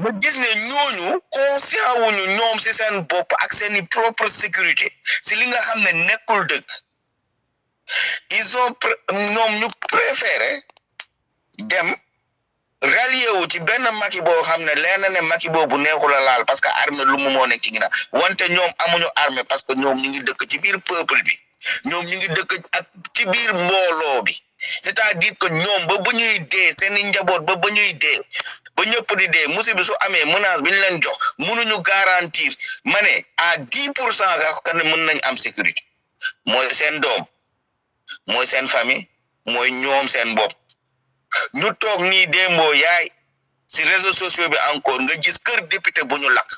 ma gis ne ñooñu conscient wuñu ñoom si seen bopp ak seeni propre sécurité si li nga xam ne nekkul dëgg ils ont ñoom ñu préféré dem rallié wu ci benn Macky boo xam ne leer na ne Macky boobu neexul a laal parce que armée lu mu moo nekk ci ginnaaw wante ñoom amuñu armée parce que ñoom ñu ngi dëkk ci biir peuple bi ñoom ñu ngi dëkk ak ci biir mbooloo bi c'est-à-dire que ñoom ba ñuy dee seeni njaboot ba ñuy dee ba ñëpp di dee musiba su amee menace bi ñu leen jox mënuñu garantir ma ne à 10% nga ne mën nañ am sécurité mooy seen doom mooy seen famille mooy ñoom seen bopp ñu toog nii démboo yaay si réseaux sociaux bi encore nga gis kër député bu ñu lakk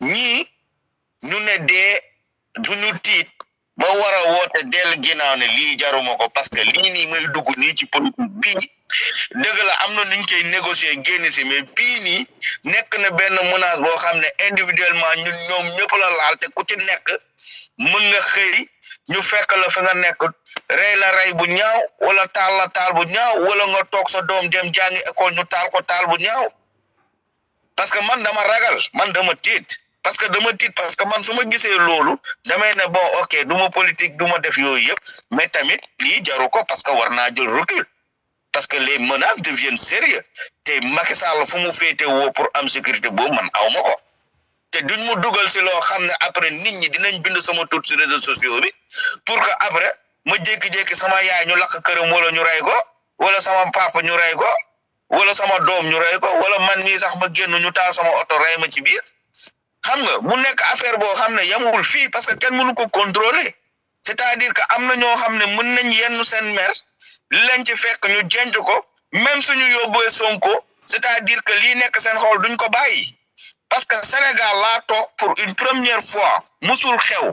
ñii ñu ne dee duñu tiit ba war a woote dellu ginnaaw ne lii jaruma ko parce que lii nii may dugg nii ci politique bii dëgg la am na nuñ koy négocier génn si mais bii nii nekk na benn menace boo xam ne individuellement ñun ñoom ñëpp la laal te ku ci nekk mën nga xëy ñu fekk la fi nga nekk rey la rey bu ñaaw wala taal la taal bu ñaaw wala nga toog sa doom dem jàngi école ñu taal ko taal bu ñaaw parce que man dama ragal man dama tiit parce que man su ma gisee loolu damay ne bon ok du ma politique du ma def yooyu yëpp mais tamit lii jaru ko parce que war naa jël recul parce que les menaces deviennent sérieux te Macky Sall fu mu féete woo pour am sécurité boobu man aw ma ko te duñ mu dugal si loo xam ne après nit ñi dinañ bind sama tur si réseaux sociaux bi pour que après ma jékki-jékki sama yaay ñu lakk këram wala ñu rey ko wala sama papa ñu rey ko wala sama doom ñu rey ko wala man mii sax ma génn ñu taal sama oto rey ma ci biir xam nga mu nekk affaire boo xam ne yamul fii parce que kenn mënu ko contrôler c'est-à-dire que am na ñoo xam ne mën nañ yenn seen mer li leen ci fekk ñu jenc ko même suñu yóbbee Sonko c'est-à-dire que lii nekk seen xol duñ ko bàyyi parce que Sénégal laa toog pour une première fois musul xew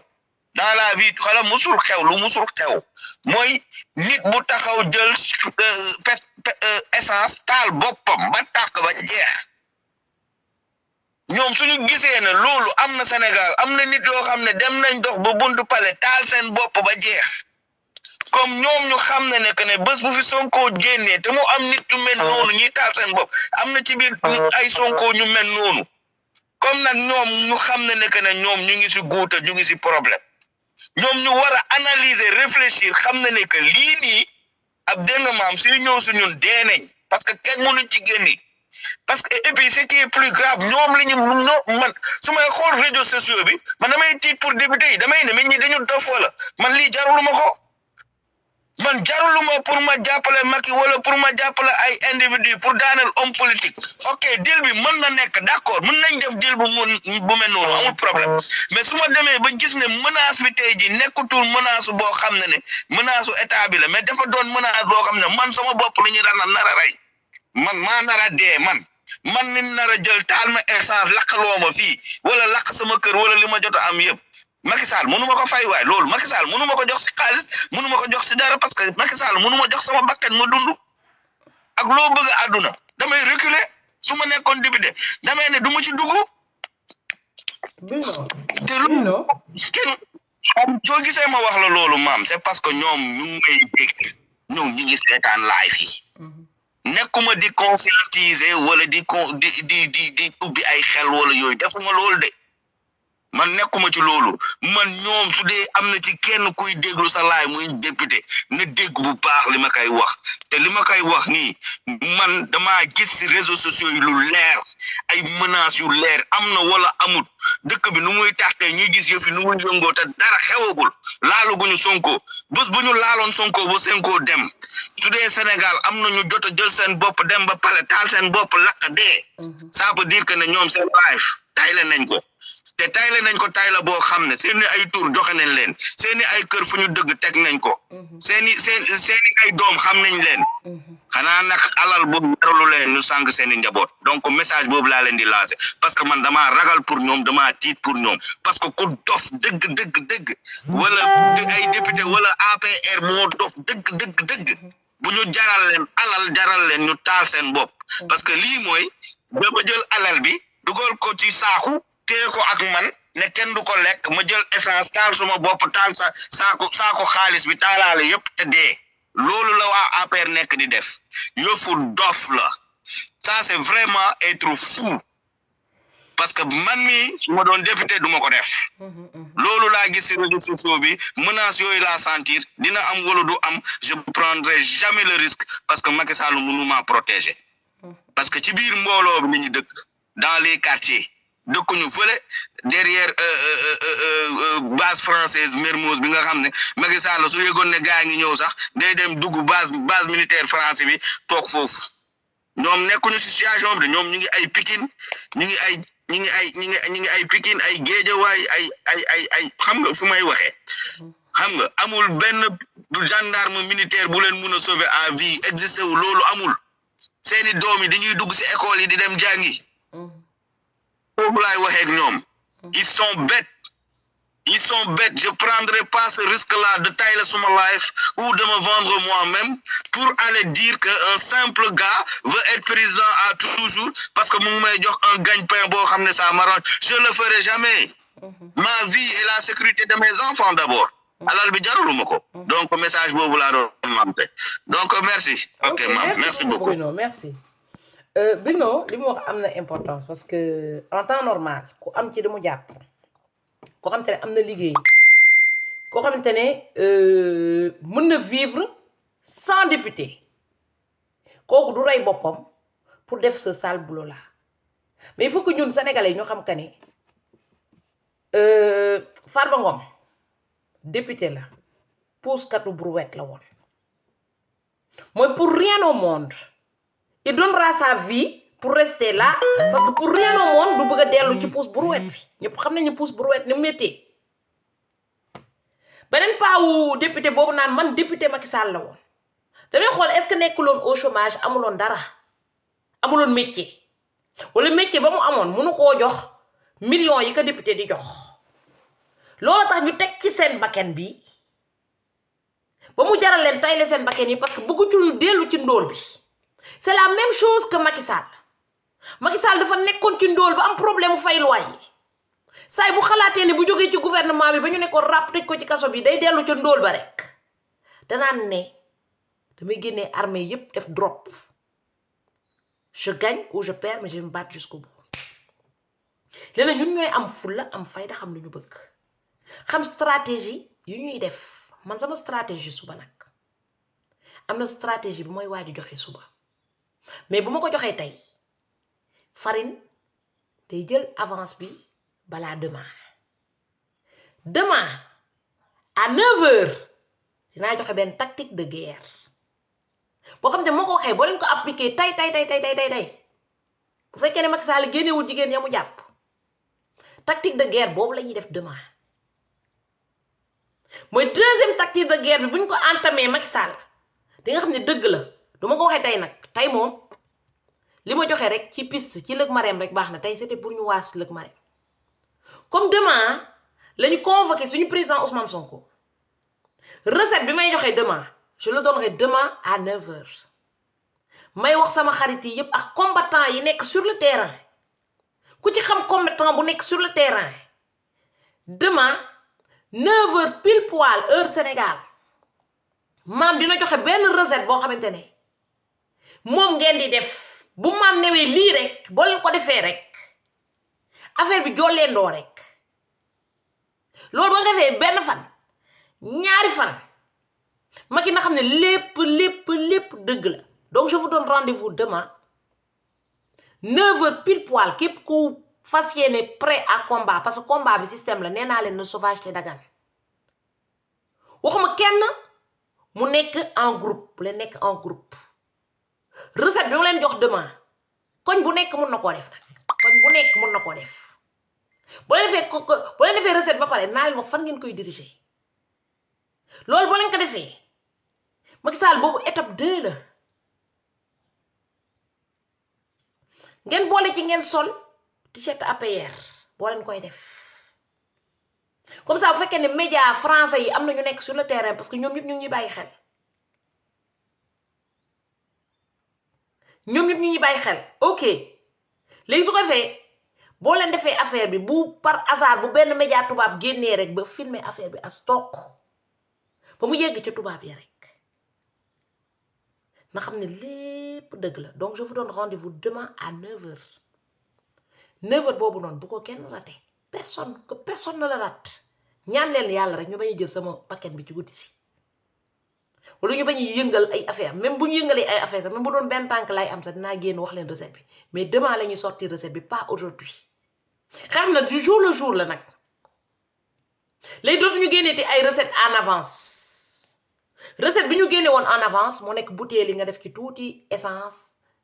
dans la vie xala musul xew lu musul xew mooy nit bu taxaw jël essence taal boppam ba tàkk ba jeex ñoom suñu gisee ne loolu am na Sénégal am na nit yoo xam ne dem nañ dox ba buntu pale taal seen bopp ba jeex comme ñoom ñu xam ne que ne bés bu fi Sonko génnee te mu am nit ñu mel noonu ñuy taal seen bopp am na ci biir ay Sonko ñu mel noonu comme nag ñoom ñu xam ne que ne ñoom ñu ngi si guuta ñu ngi si problème ñoom ñu war a analyser réfléchir xam ne que lii nii ab dégg maam si ñëw su ñun dee nañ parce que kenn mënuñ ci génni parce que et puis ce qui est plus grave ñoom la ñu man su may xool réseaux sociaux bi man damay tiit pour député yi damay ne mais ñi dañu dof wala man lii jaruluma ko man jaruluma pour ma jàppale Macky wala pour ma jàppale ay individu pour daaneel homme politique ok deal bi mën na nekk d'accord mën nañ def deal bu mel noonu amul problème mais su ma demee ba gis ne menace bi tey ji nekkutul menace boo xam ne menace état bi la mais dafa doon menace boo xam ne man sama bopp la ñu nar a rey man maa nar a dee man ni nar a jël taal ma essence lakkaloo ma fii wala lakk sama kër wala li ma jot a am yëpp Macky Sall mënu ma ko fay waay loolu Macky Sall mënu ma ko jox si xaalis mënu ma ko jox si dara parce que Macky Sall mënu ma jox sama bakkan ma dund ak loo bëgg a àdduna damay reculer su ma nekkoon député damay ne du ma ci dugg te loolu kenn soo gisee ma wax la loolu maam c'est parce que ñoom ñu ngi may dégg ñoom ñu ngi seetaan live yi nekkuma di conscientiser wala di ubbi ay xel wala yooyu defuma loolu de man nekkuma ci loolu man ñoom su dee am na ci kenn kuy déglu sa laay muy député na dégg bu baax li ma koy wax te li ma koy wax nii man damaa gis ci réseaux sociaux yi lu leer ay menaces yu leer am na wala amut dëkk bi nu muy taxtee ñuy gis yëf yi nu muy yëngoo te dara xewagul laaluguñu Sonko bés bu ñu laaloon Sonko ba Sonko dem su dee Sénégal am na ñu jot a jël seen bopp dem ba pare taal seen bopp lakk dee ça veut dire que ne ñoom seen life tay la nañ ko te tayle nañ ko tayla boo xam ne seeni ay tur joxe nañ leen seeni ay kër fu ñu dëgg teg nañ ko seeni ay doom xam nañ leen xanaa nag alal boobu yaralu leen ñu sànq seeni njaboot donc message boobu laa leen di lancer parce que man damaa ragal pour ñoom damaa tiit pour ñoom parce que ku dof dëgg wala ay député wala APR moo dof dëgg bu ñu jaral leen alal jaral leen ñu taal seen bopp parce que lii mooy dama jël alal bi dugal ko ci saaku téye ko ak man ne kenn du ko lekk ma jël essence taal suma bopp taal saako xaalis bi taalaale yépp te dee loolu la waa APR nekk di def yëfu dof la ça c'est vraiment être fou parce que man mi su ma doon député du ma ko def loolu laa gis ci réseaux sociaux bi menace yooyu laa sentir dina am wala du am je prendrai jamais le risque parce que Macky Sall mënu maa protéger parce que ci biir mbooloo bi ñu dëkk dans les quartiers dëkkuñu fële derrière base française Mermoz bi nga xam ne Macky Sall su yëgoon ne gaa ngi ñëw sax day dem dugg base militaire français bi toog foofu ñoom nekkuñu situation bi ñoom ñu ngi ay Pikine ñu ngi ay Pikine ay Guédiawaye ay xam nga fu may waxee xam nga amul benn gendarme militaire bu leen mun a sauver à vie existé wu loolu amul seeni doom yi dañuy dugg ci école yi di dem jàngi foofu laay waxee ak ñoom ils sont bêtes je prendrai pas ce risque-là de tailler suma life ou de me vendre moi-même pour aller dire que un simple gars veut être président à toujours parce que mu ngi may jox un gagne-pain boo xam ne ça m'arrange je le ferai jamais ma vie et la sécurité de mes enfants d'abord alal bi jaruluma ko donc message boobu laa doon mamte donc merci ok mam merci beaucoup Bruno merci Bruno li mu wax am na importance parce que en temps normal ku am ci demu jàpp koo xamante ne am na liggéey koo xamante ne mën na vivre sans député kooku du rey boppam pour def ce sale boulot là mais il faut que ñun sénégalais ñu xam que ne Farba Ngom député la pouskatu brouette la woon mooy pour rien au monde il donnera sa vie pour rester là parce que pour rien au monde du bëgg a dellu ci pousse brouette bi ñëpp xam nañu pousse brouette ni méttee beneen paawu député boobu naan man député Macky Sall la woon damay xool est-ce que nekkuloon au chômage amuloon dara amuloon métier wala métier ba mu amoon mënu koo jox millions yi ko député di jox loolu tax ñu teg ci seen bakken bi ba mu jaral leen tayle seen bakken yi parce que bëggu ci ñu dellu ci ndóol bi c'est la même chose que Macky Sall dafa nekkoon ci ndóol ba am problème fay loyer yi saay bu xalaatee ne bu jógee ci gouvernement bi ba ñu ne ko ràpp tëj ko ci kaso bi day dellu ca ndóol ba rek danaan ne damay génnee armée yépp def drop je gagne ou je perds mais je vais me battre jusqu'au bout léegi ñun ñooy am fulla am fayda xam lu ñu bëgg xam stratégie yu ñuy def man sama stratégie suba nag am na stratégie bi mooy waaju joxe suba mais bu ma ko joxee tey farine day jël avance bi balaa demain à 9h dinaa joxe benn tactique de guerre boo xam ne moo ko waxee boo leen ko appliqué tay bu fekkee ne Macky Sall génnewul jigéen ya mu jàpp tactique de guerre boobu la ñuy def demain mooy deuxième tactique de guerre bi bu ñu ko entamé Macky Sall di nga xam ne dëgg la du ma ko waxee tey nag tey moom li ma joxe rek ci piste ci lëg mareem rek baax na tey c'était pour ñu waas lëg mareem comme demain la ñu convoqué suñu président Ousmane Sonko recette bi may joxe demain je le donnerai demain à 9h may wax sama xarit yi yépp ak combattant yi nekk sur le terrain ku ci xam combattant bu nekk sur le terrain demain 9h pile poil heure Sénégal maam dina joxe benn recette boo xamante ne moom ngeen di def bu maam newee lii rek boo leen ko defee rek affaire bi jolleendoo rek loolu ba nga defee benn fan ñaari fan Macky na xam ne lépp dëgg la donc je vous donne rendez-vous demain 9h pile poil képp ku fas yéene prêt à combat parce que combat bi système la nee naa leen ne sauvage te dagan waxuma kenn mu nekk en groupe bu leen nekk en groupe recette bi ma leen jox demain koñ bu nekk mun na koo def nag koñ bu nekk mun na koo def boo leen defee recette ba pare naa leen wax fan ngeen koy diriger loolu boo leen ko defee Macky Sall boobu étape 2 la ngeen boole ci ngeen sol t-shirt APR boo leen koy def comme ça bu fekkee ne média français yi am na ñu nekk sur le terrain parce que ñoom ñëpp ñu ngi ñuy bàyyi xel ok léegi su ko defee boo leen defee affaire bi bu par hasard bu benn média tubaab génnee rek ba filmer affaire bi as toq ba mu yegg ci tubaab yi rek na xam ne lépp dëgg la donc je vous donne rendez-vous demain à 9h 9h boobu noonu bu ko kenn raté personne ne la rate ñaan leen yàlla rek ñu bañ a jël sama paquet bi ci guddi si wala ñu bañ a yëngal ay affaire même bu ñu yëngalee ay affaire sax même bu doon benn tànk lay am sax dinaa génn wax leen recette bi mais demain la ñuy sortir recette bi pas aujourd'hui xam na du jour le jour la nag léegi dootuñu génnee te ay recette en avance recette bi ñu génne woon en avance moo nekk bouteille yi nga def ci tuuti essence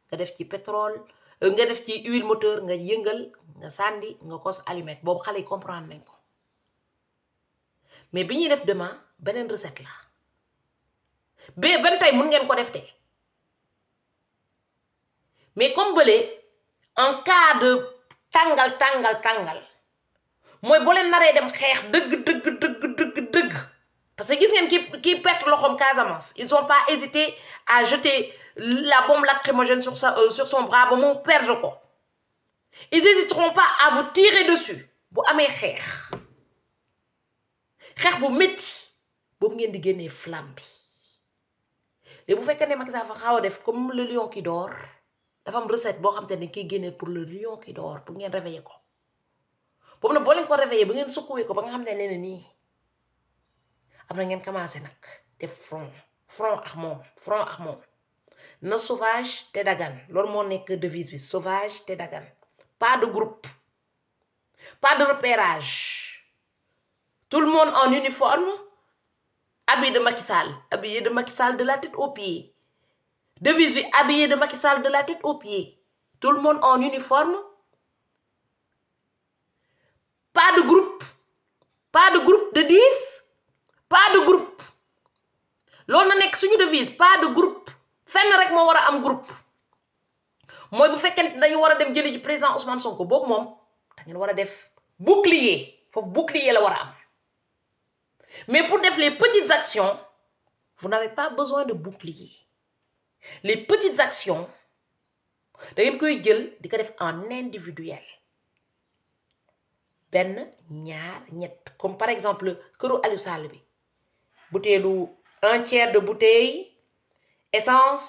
nga def ci pétrole nga def ci huile moteur nga yëngal nga sànni nga kos allumette boobu xale yi comprendre nañ ko mais bi ñuy def demain beneen recette la ba ban tey mun ngeen ko def de mais comme bële en cas de tàngal mooy boo leen naree dem xeex dëgg parce que gis ngeen ki perte loxoom Casamance ils ont pas hésité à jeter la bombe lacrymogène sur son bras ba mu perdre ko ils hésiteront pas à vous tirer dessus bu amee xeex bu métti boobu ngeen di génnee flamme bi léegi bu fekkee ne Macky Sall fa xaw a def comme le lion qui dort dafa am recette boo xam te ne kiy génnee pour le lion qui dort pour ngeen réveiller ko boobu nag boo leen ko réveiller ba ngeen secouer ko ba nga xam ne nee nii am na ngeen commencé nag def front ak moom na sauvage te dagan loolu moo nekk devise bi sauvage te dagan pas de groupe pas de repérage tout le monde en uniforme habillé de Macky Sall de la tête aux pieds devise bi habillé de Macky Sall de la tête aux pieds tout le monde en uniforme pas de groupe de 10 pas de groupe loolu na nekk suñu devise pas de groupe fenn rek moo war a am groupe mooy bu fekkente dañu war a dem jëli ji président Ousmane Sonko boobu moom da ngeen war a def bouclier foofu bouclier la war a am mais pour def les petites actions vous n'avez pas besoin de bouclier les petites actions da ngeen koy jël di ko def en individuel benn ñaar ñett comme par exemple këru Aliou Sall bi butéelu 1/3 de bouteille essence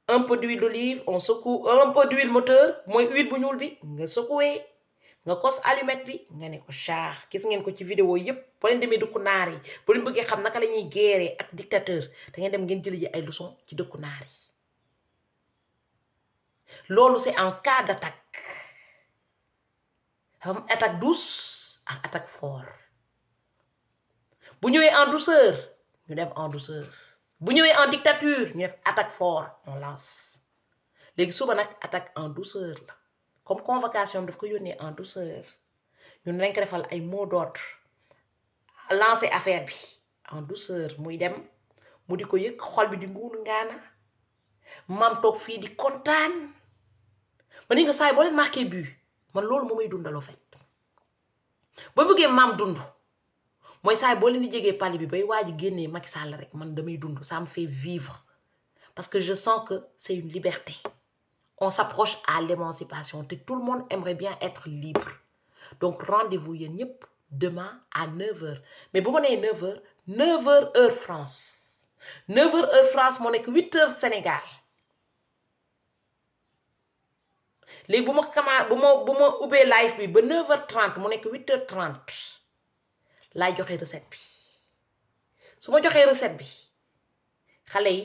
un peu d'huile d'olive on secoue un peu d'huile moteur mooy huile bu ñuul bi nga secouer nga kos allumette bi nga ne ko char gis ngeen ko ci vidéo yépp boo leen demee dëkku naar yi boo leen bëggee xam naka la ñuy gérer ak dictateur da ngeen dem ngeen jëli ji ay leçons ci dëkku naar yi loolu c'est en cas d'attaque am attaque douce ak attaque fort bu ñëwee en douceur ñu dem en douceur bu ñëwee en dictature ñu def attaque fort on lance léegi suba nag attaque en douceur la comme convocation daf ko yónnee en douceur ñun nañ ko defal ay mots d'ordre lancer affaire bi en douceur muy dem mu di ko yëg xol bi di nguunu ngaana maam toog fii di kontaan ma ni nga saay boo leen marqué but man loolu moo may dundaloo fet ba bëggee maam dund mooy saay boo leen di jegee pali bi bay waa ji génnee Macky Sall rek man damay dund ça me fait vivre parce que je sens que c'est une liberté on s'approche à l'émancipation te tout le monde aimerait bien être libre donc rendez-vous yéen ñëpp demain à 9h mais bu ma nee 9h 9h heure France 9h heure France moo nekk 8h Sénégal léegi bu ma ubbee live bi ba 9h30 mu nekk 8h30 laay joxe recette bi su ma joxee recette bi xale yi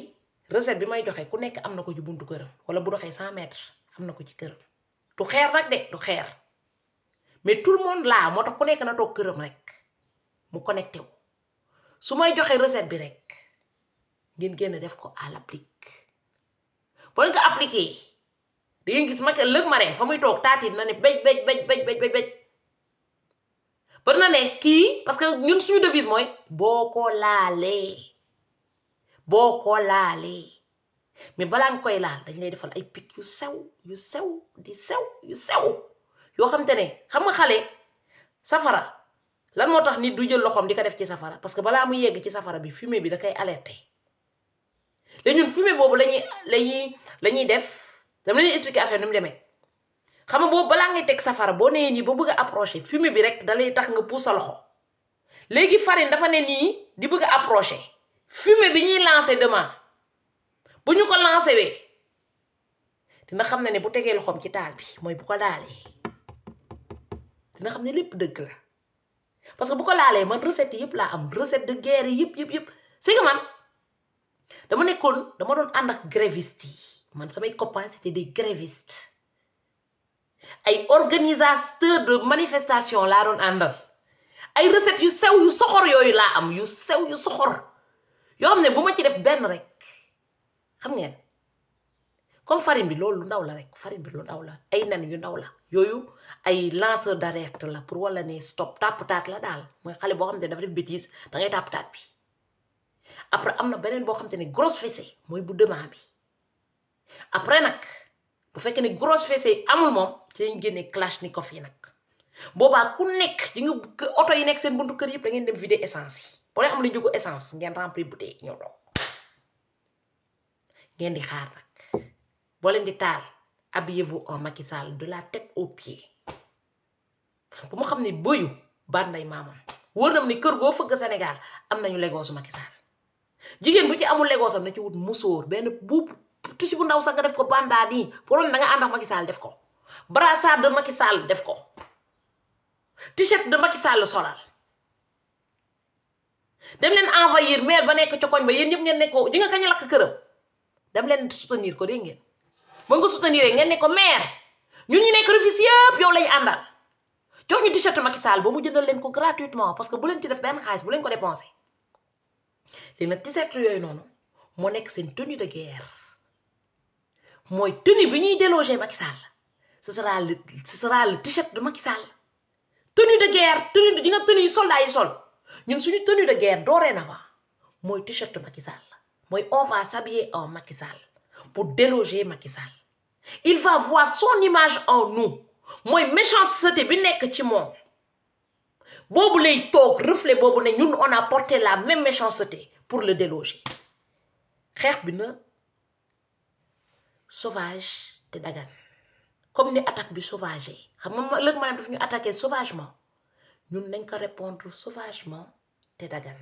recette bi may joxe ku nekk am na ko ci buntu këram wala bu doxee 100 mètres am na ko ci këram du xeer nag de du xeer mais tout le monde là moo tax ku nekk na toog këram rek mu connecté wu su may joxe recette bi rek ngeen génn def ko à l'applique boo leen ko appliqué da ngeen gis ma lëg ma reen fa muy toog taati na ne béj par na ne kii parce que ñun suñu devise mooy boo ko laalee mais balaa nga koy laal dañ lay defal ay pic yu sew yu sew yoo xam te ne xam nga xale safara lan moo tax nit du jël loxoom di ko def ci safara parce que balaa mu yegg ci safara bi fumée bi da koy alerter léegi ñun fumée boobu lañuy def dama leen expliquer affaire ni mu demee xam nga boobu balaa ngay teg safara boo nee nii ba bëgg a approcher fumée bi rek da lay tax nga pousse sa loxo léegi farine dafa ne nii di bëgg a approcher fumée bi ñuy lancer demain bu ñu ko lancer wee dina xam ne bu tegee loxoom ci taal bi mooy bu ko laalee dina xam ne lépp dëgg la parce que bu ko laalee man recette yëpp laa am recette de guerre yëpp c'est que man dama doon ànd ak grévistes yi man samay copains c'était des grévistes ay organisateurs de manifestation laa doon àndal ay recettes yu sew yu soxor yooyu laa am yu sew yu soxor yoo xam ne bu ma ci def benn rek xam ngeen comme farine bi loolu lu ndaw la rek farine bi lu ndaw la ay nen yu ndaw la yooyu ay lanceur d'alerte la pour wala ne stop tàpp-taat la daal mooy xale boo xam ne dafa def bêtise da ngay tàpp-taat bi après am na beneen boo xam te ne grosse fessée mooy bu demain bi après nag bu fekkee ne grosse fessée amul moom ci lañ génnee Kalachnikov yi nag boobaa ku nekk yi nga oto yi nekk seen buntu kër yëpp da ngeen dem vider essence yi boo leen am la jógu essence ngeen remplir bouteille ñëw doog ngeen di xaar nag boo leen di taal habillez-vous en Macky Sall de la tête aux pieds bu mu xam ne bëyu banday maamam wóor na ni kër goo fëgg Sénégal am nañu legoosu Macky Sall jigéen bu ci amul legoosam na ci wut musóor benn buub tusi bu ndaw sax nga def ko bandaa nii pour da nga ànd ak Macky Sall def ko brassard de Macky Sall def ko t-shirt de Macky Sall solal dem leen envahir maire ba nekk ci koñ ba yéen ñëpp ngeen nekkoo di nga kañ lakk këram dem leen soutenir ko dégg ngeen ba nga soutenir ngeen ne ko maire ñun ñu nekk Rufisque yëpp yow lañu àndal jox ñu t-shirt Macky Sall ba mu jëndal leen ko gratuitement parce que bu leen ci def benn xaalis bu leen ko dépensé léegi nag t-shirt yooyu noonu moo nekk seen tenue de guerre mooy tenue bi ñuy déloger Macky Sall ce sera le t-shirt de Macky Sall tenue de guerre tenue di nga tenue yi soldat yi sol ñun suñu tenue de guerre dorénavant mooy t-shirt Macky Sall mooy on va s'habiller en Macky Sall pour déloger Macky Sall il va voir son image en nous mooy méchanceté bi nekk ci moom boobu lay toog reflet boobu ne ñun on a porté la même méchanceté pour le déloger xeex bi na sauvage te dagan comme ni attaque bi sauvage xam nga léegi maanaam daf ñu attaquer sauvagement ñun nañ ko répondre sauvagement te dagan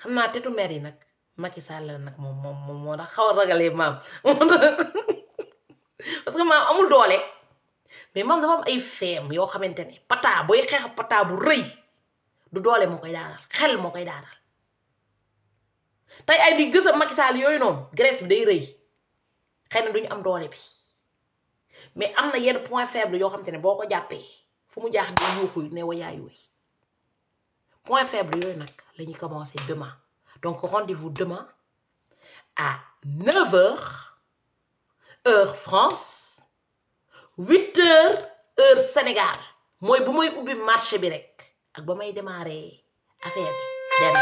xam naa tetu mer yi nag Macky Sall nag moom moo tax xaw a ragalee maam parce que maam amul doole mais maam dafa am ay feem yoo xamante ne pata booy xeex pata bu rëy du doole moo koy daanal xel moo koy daanal tey ay di gësa Macky Sall yooyu noonu graisse bi day rëy xëy na duñu am doole bi mais am na yenn point faible yoo xamante ne boo ko jàppee fu mu jaax di yuuxu ne wa yaay wuy point faible yooyu nag la ñuy commencer demain donc rendez-vous demain à 9h heure France 8h heure Sénégal mooy bu may ubbi marché bi rek ak ba may démarrer affaire bi dem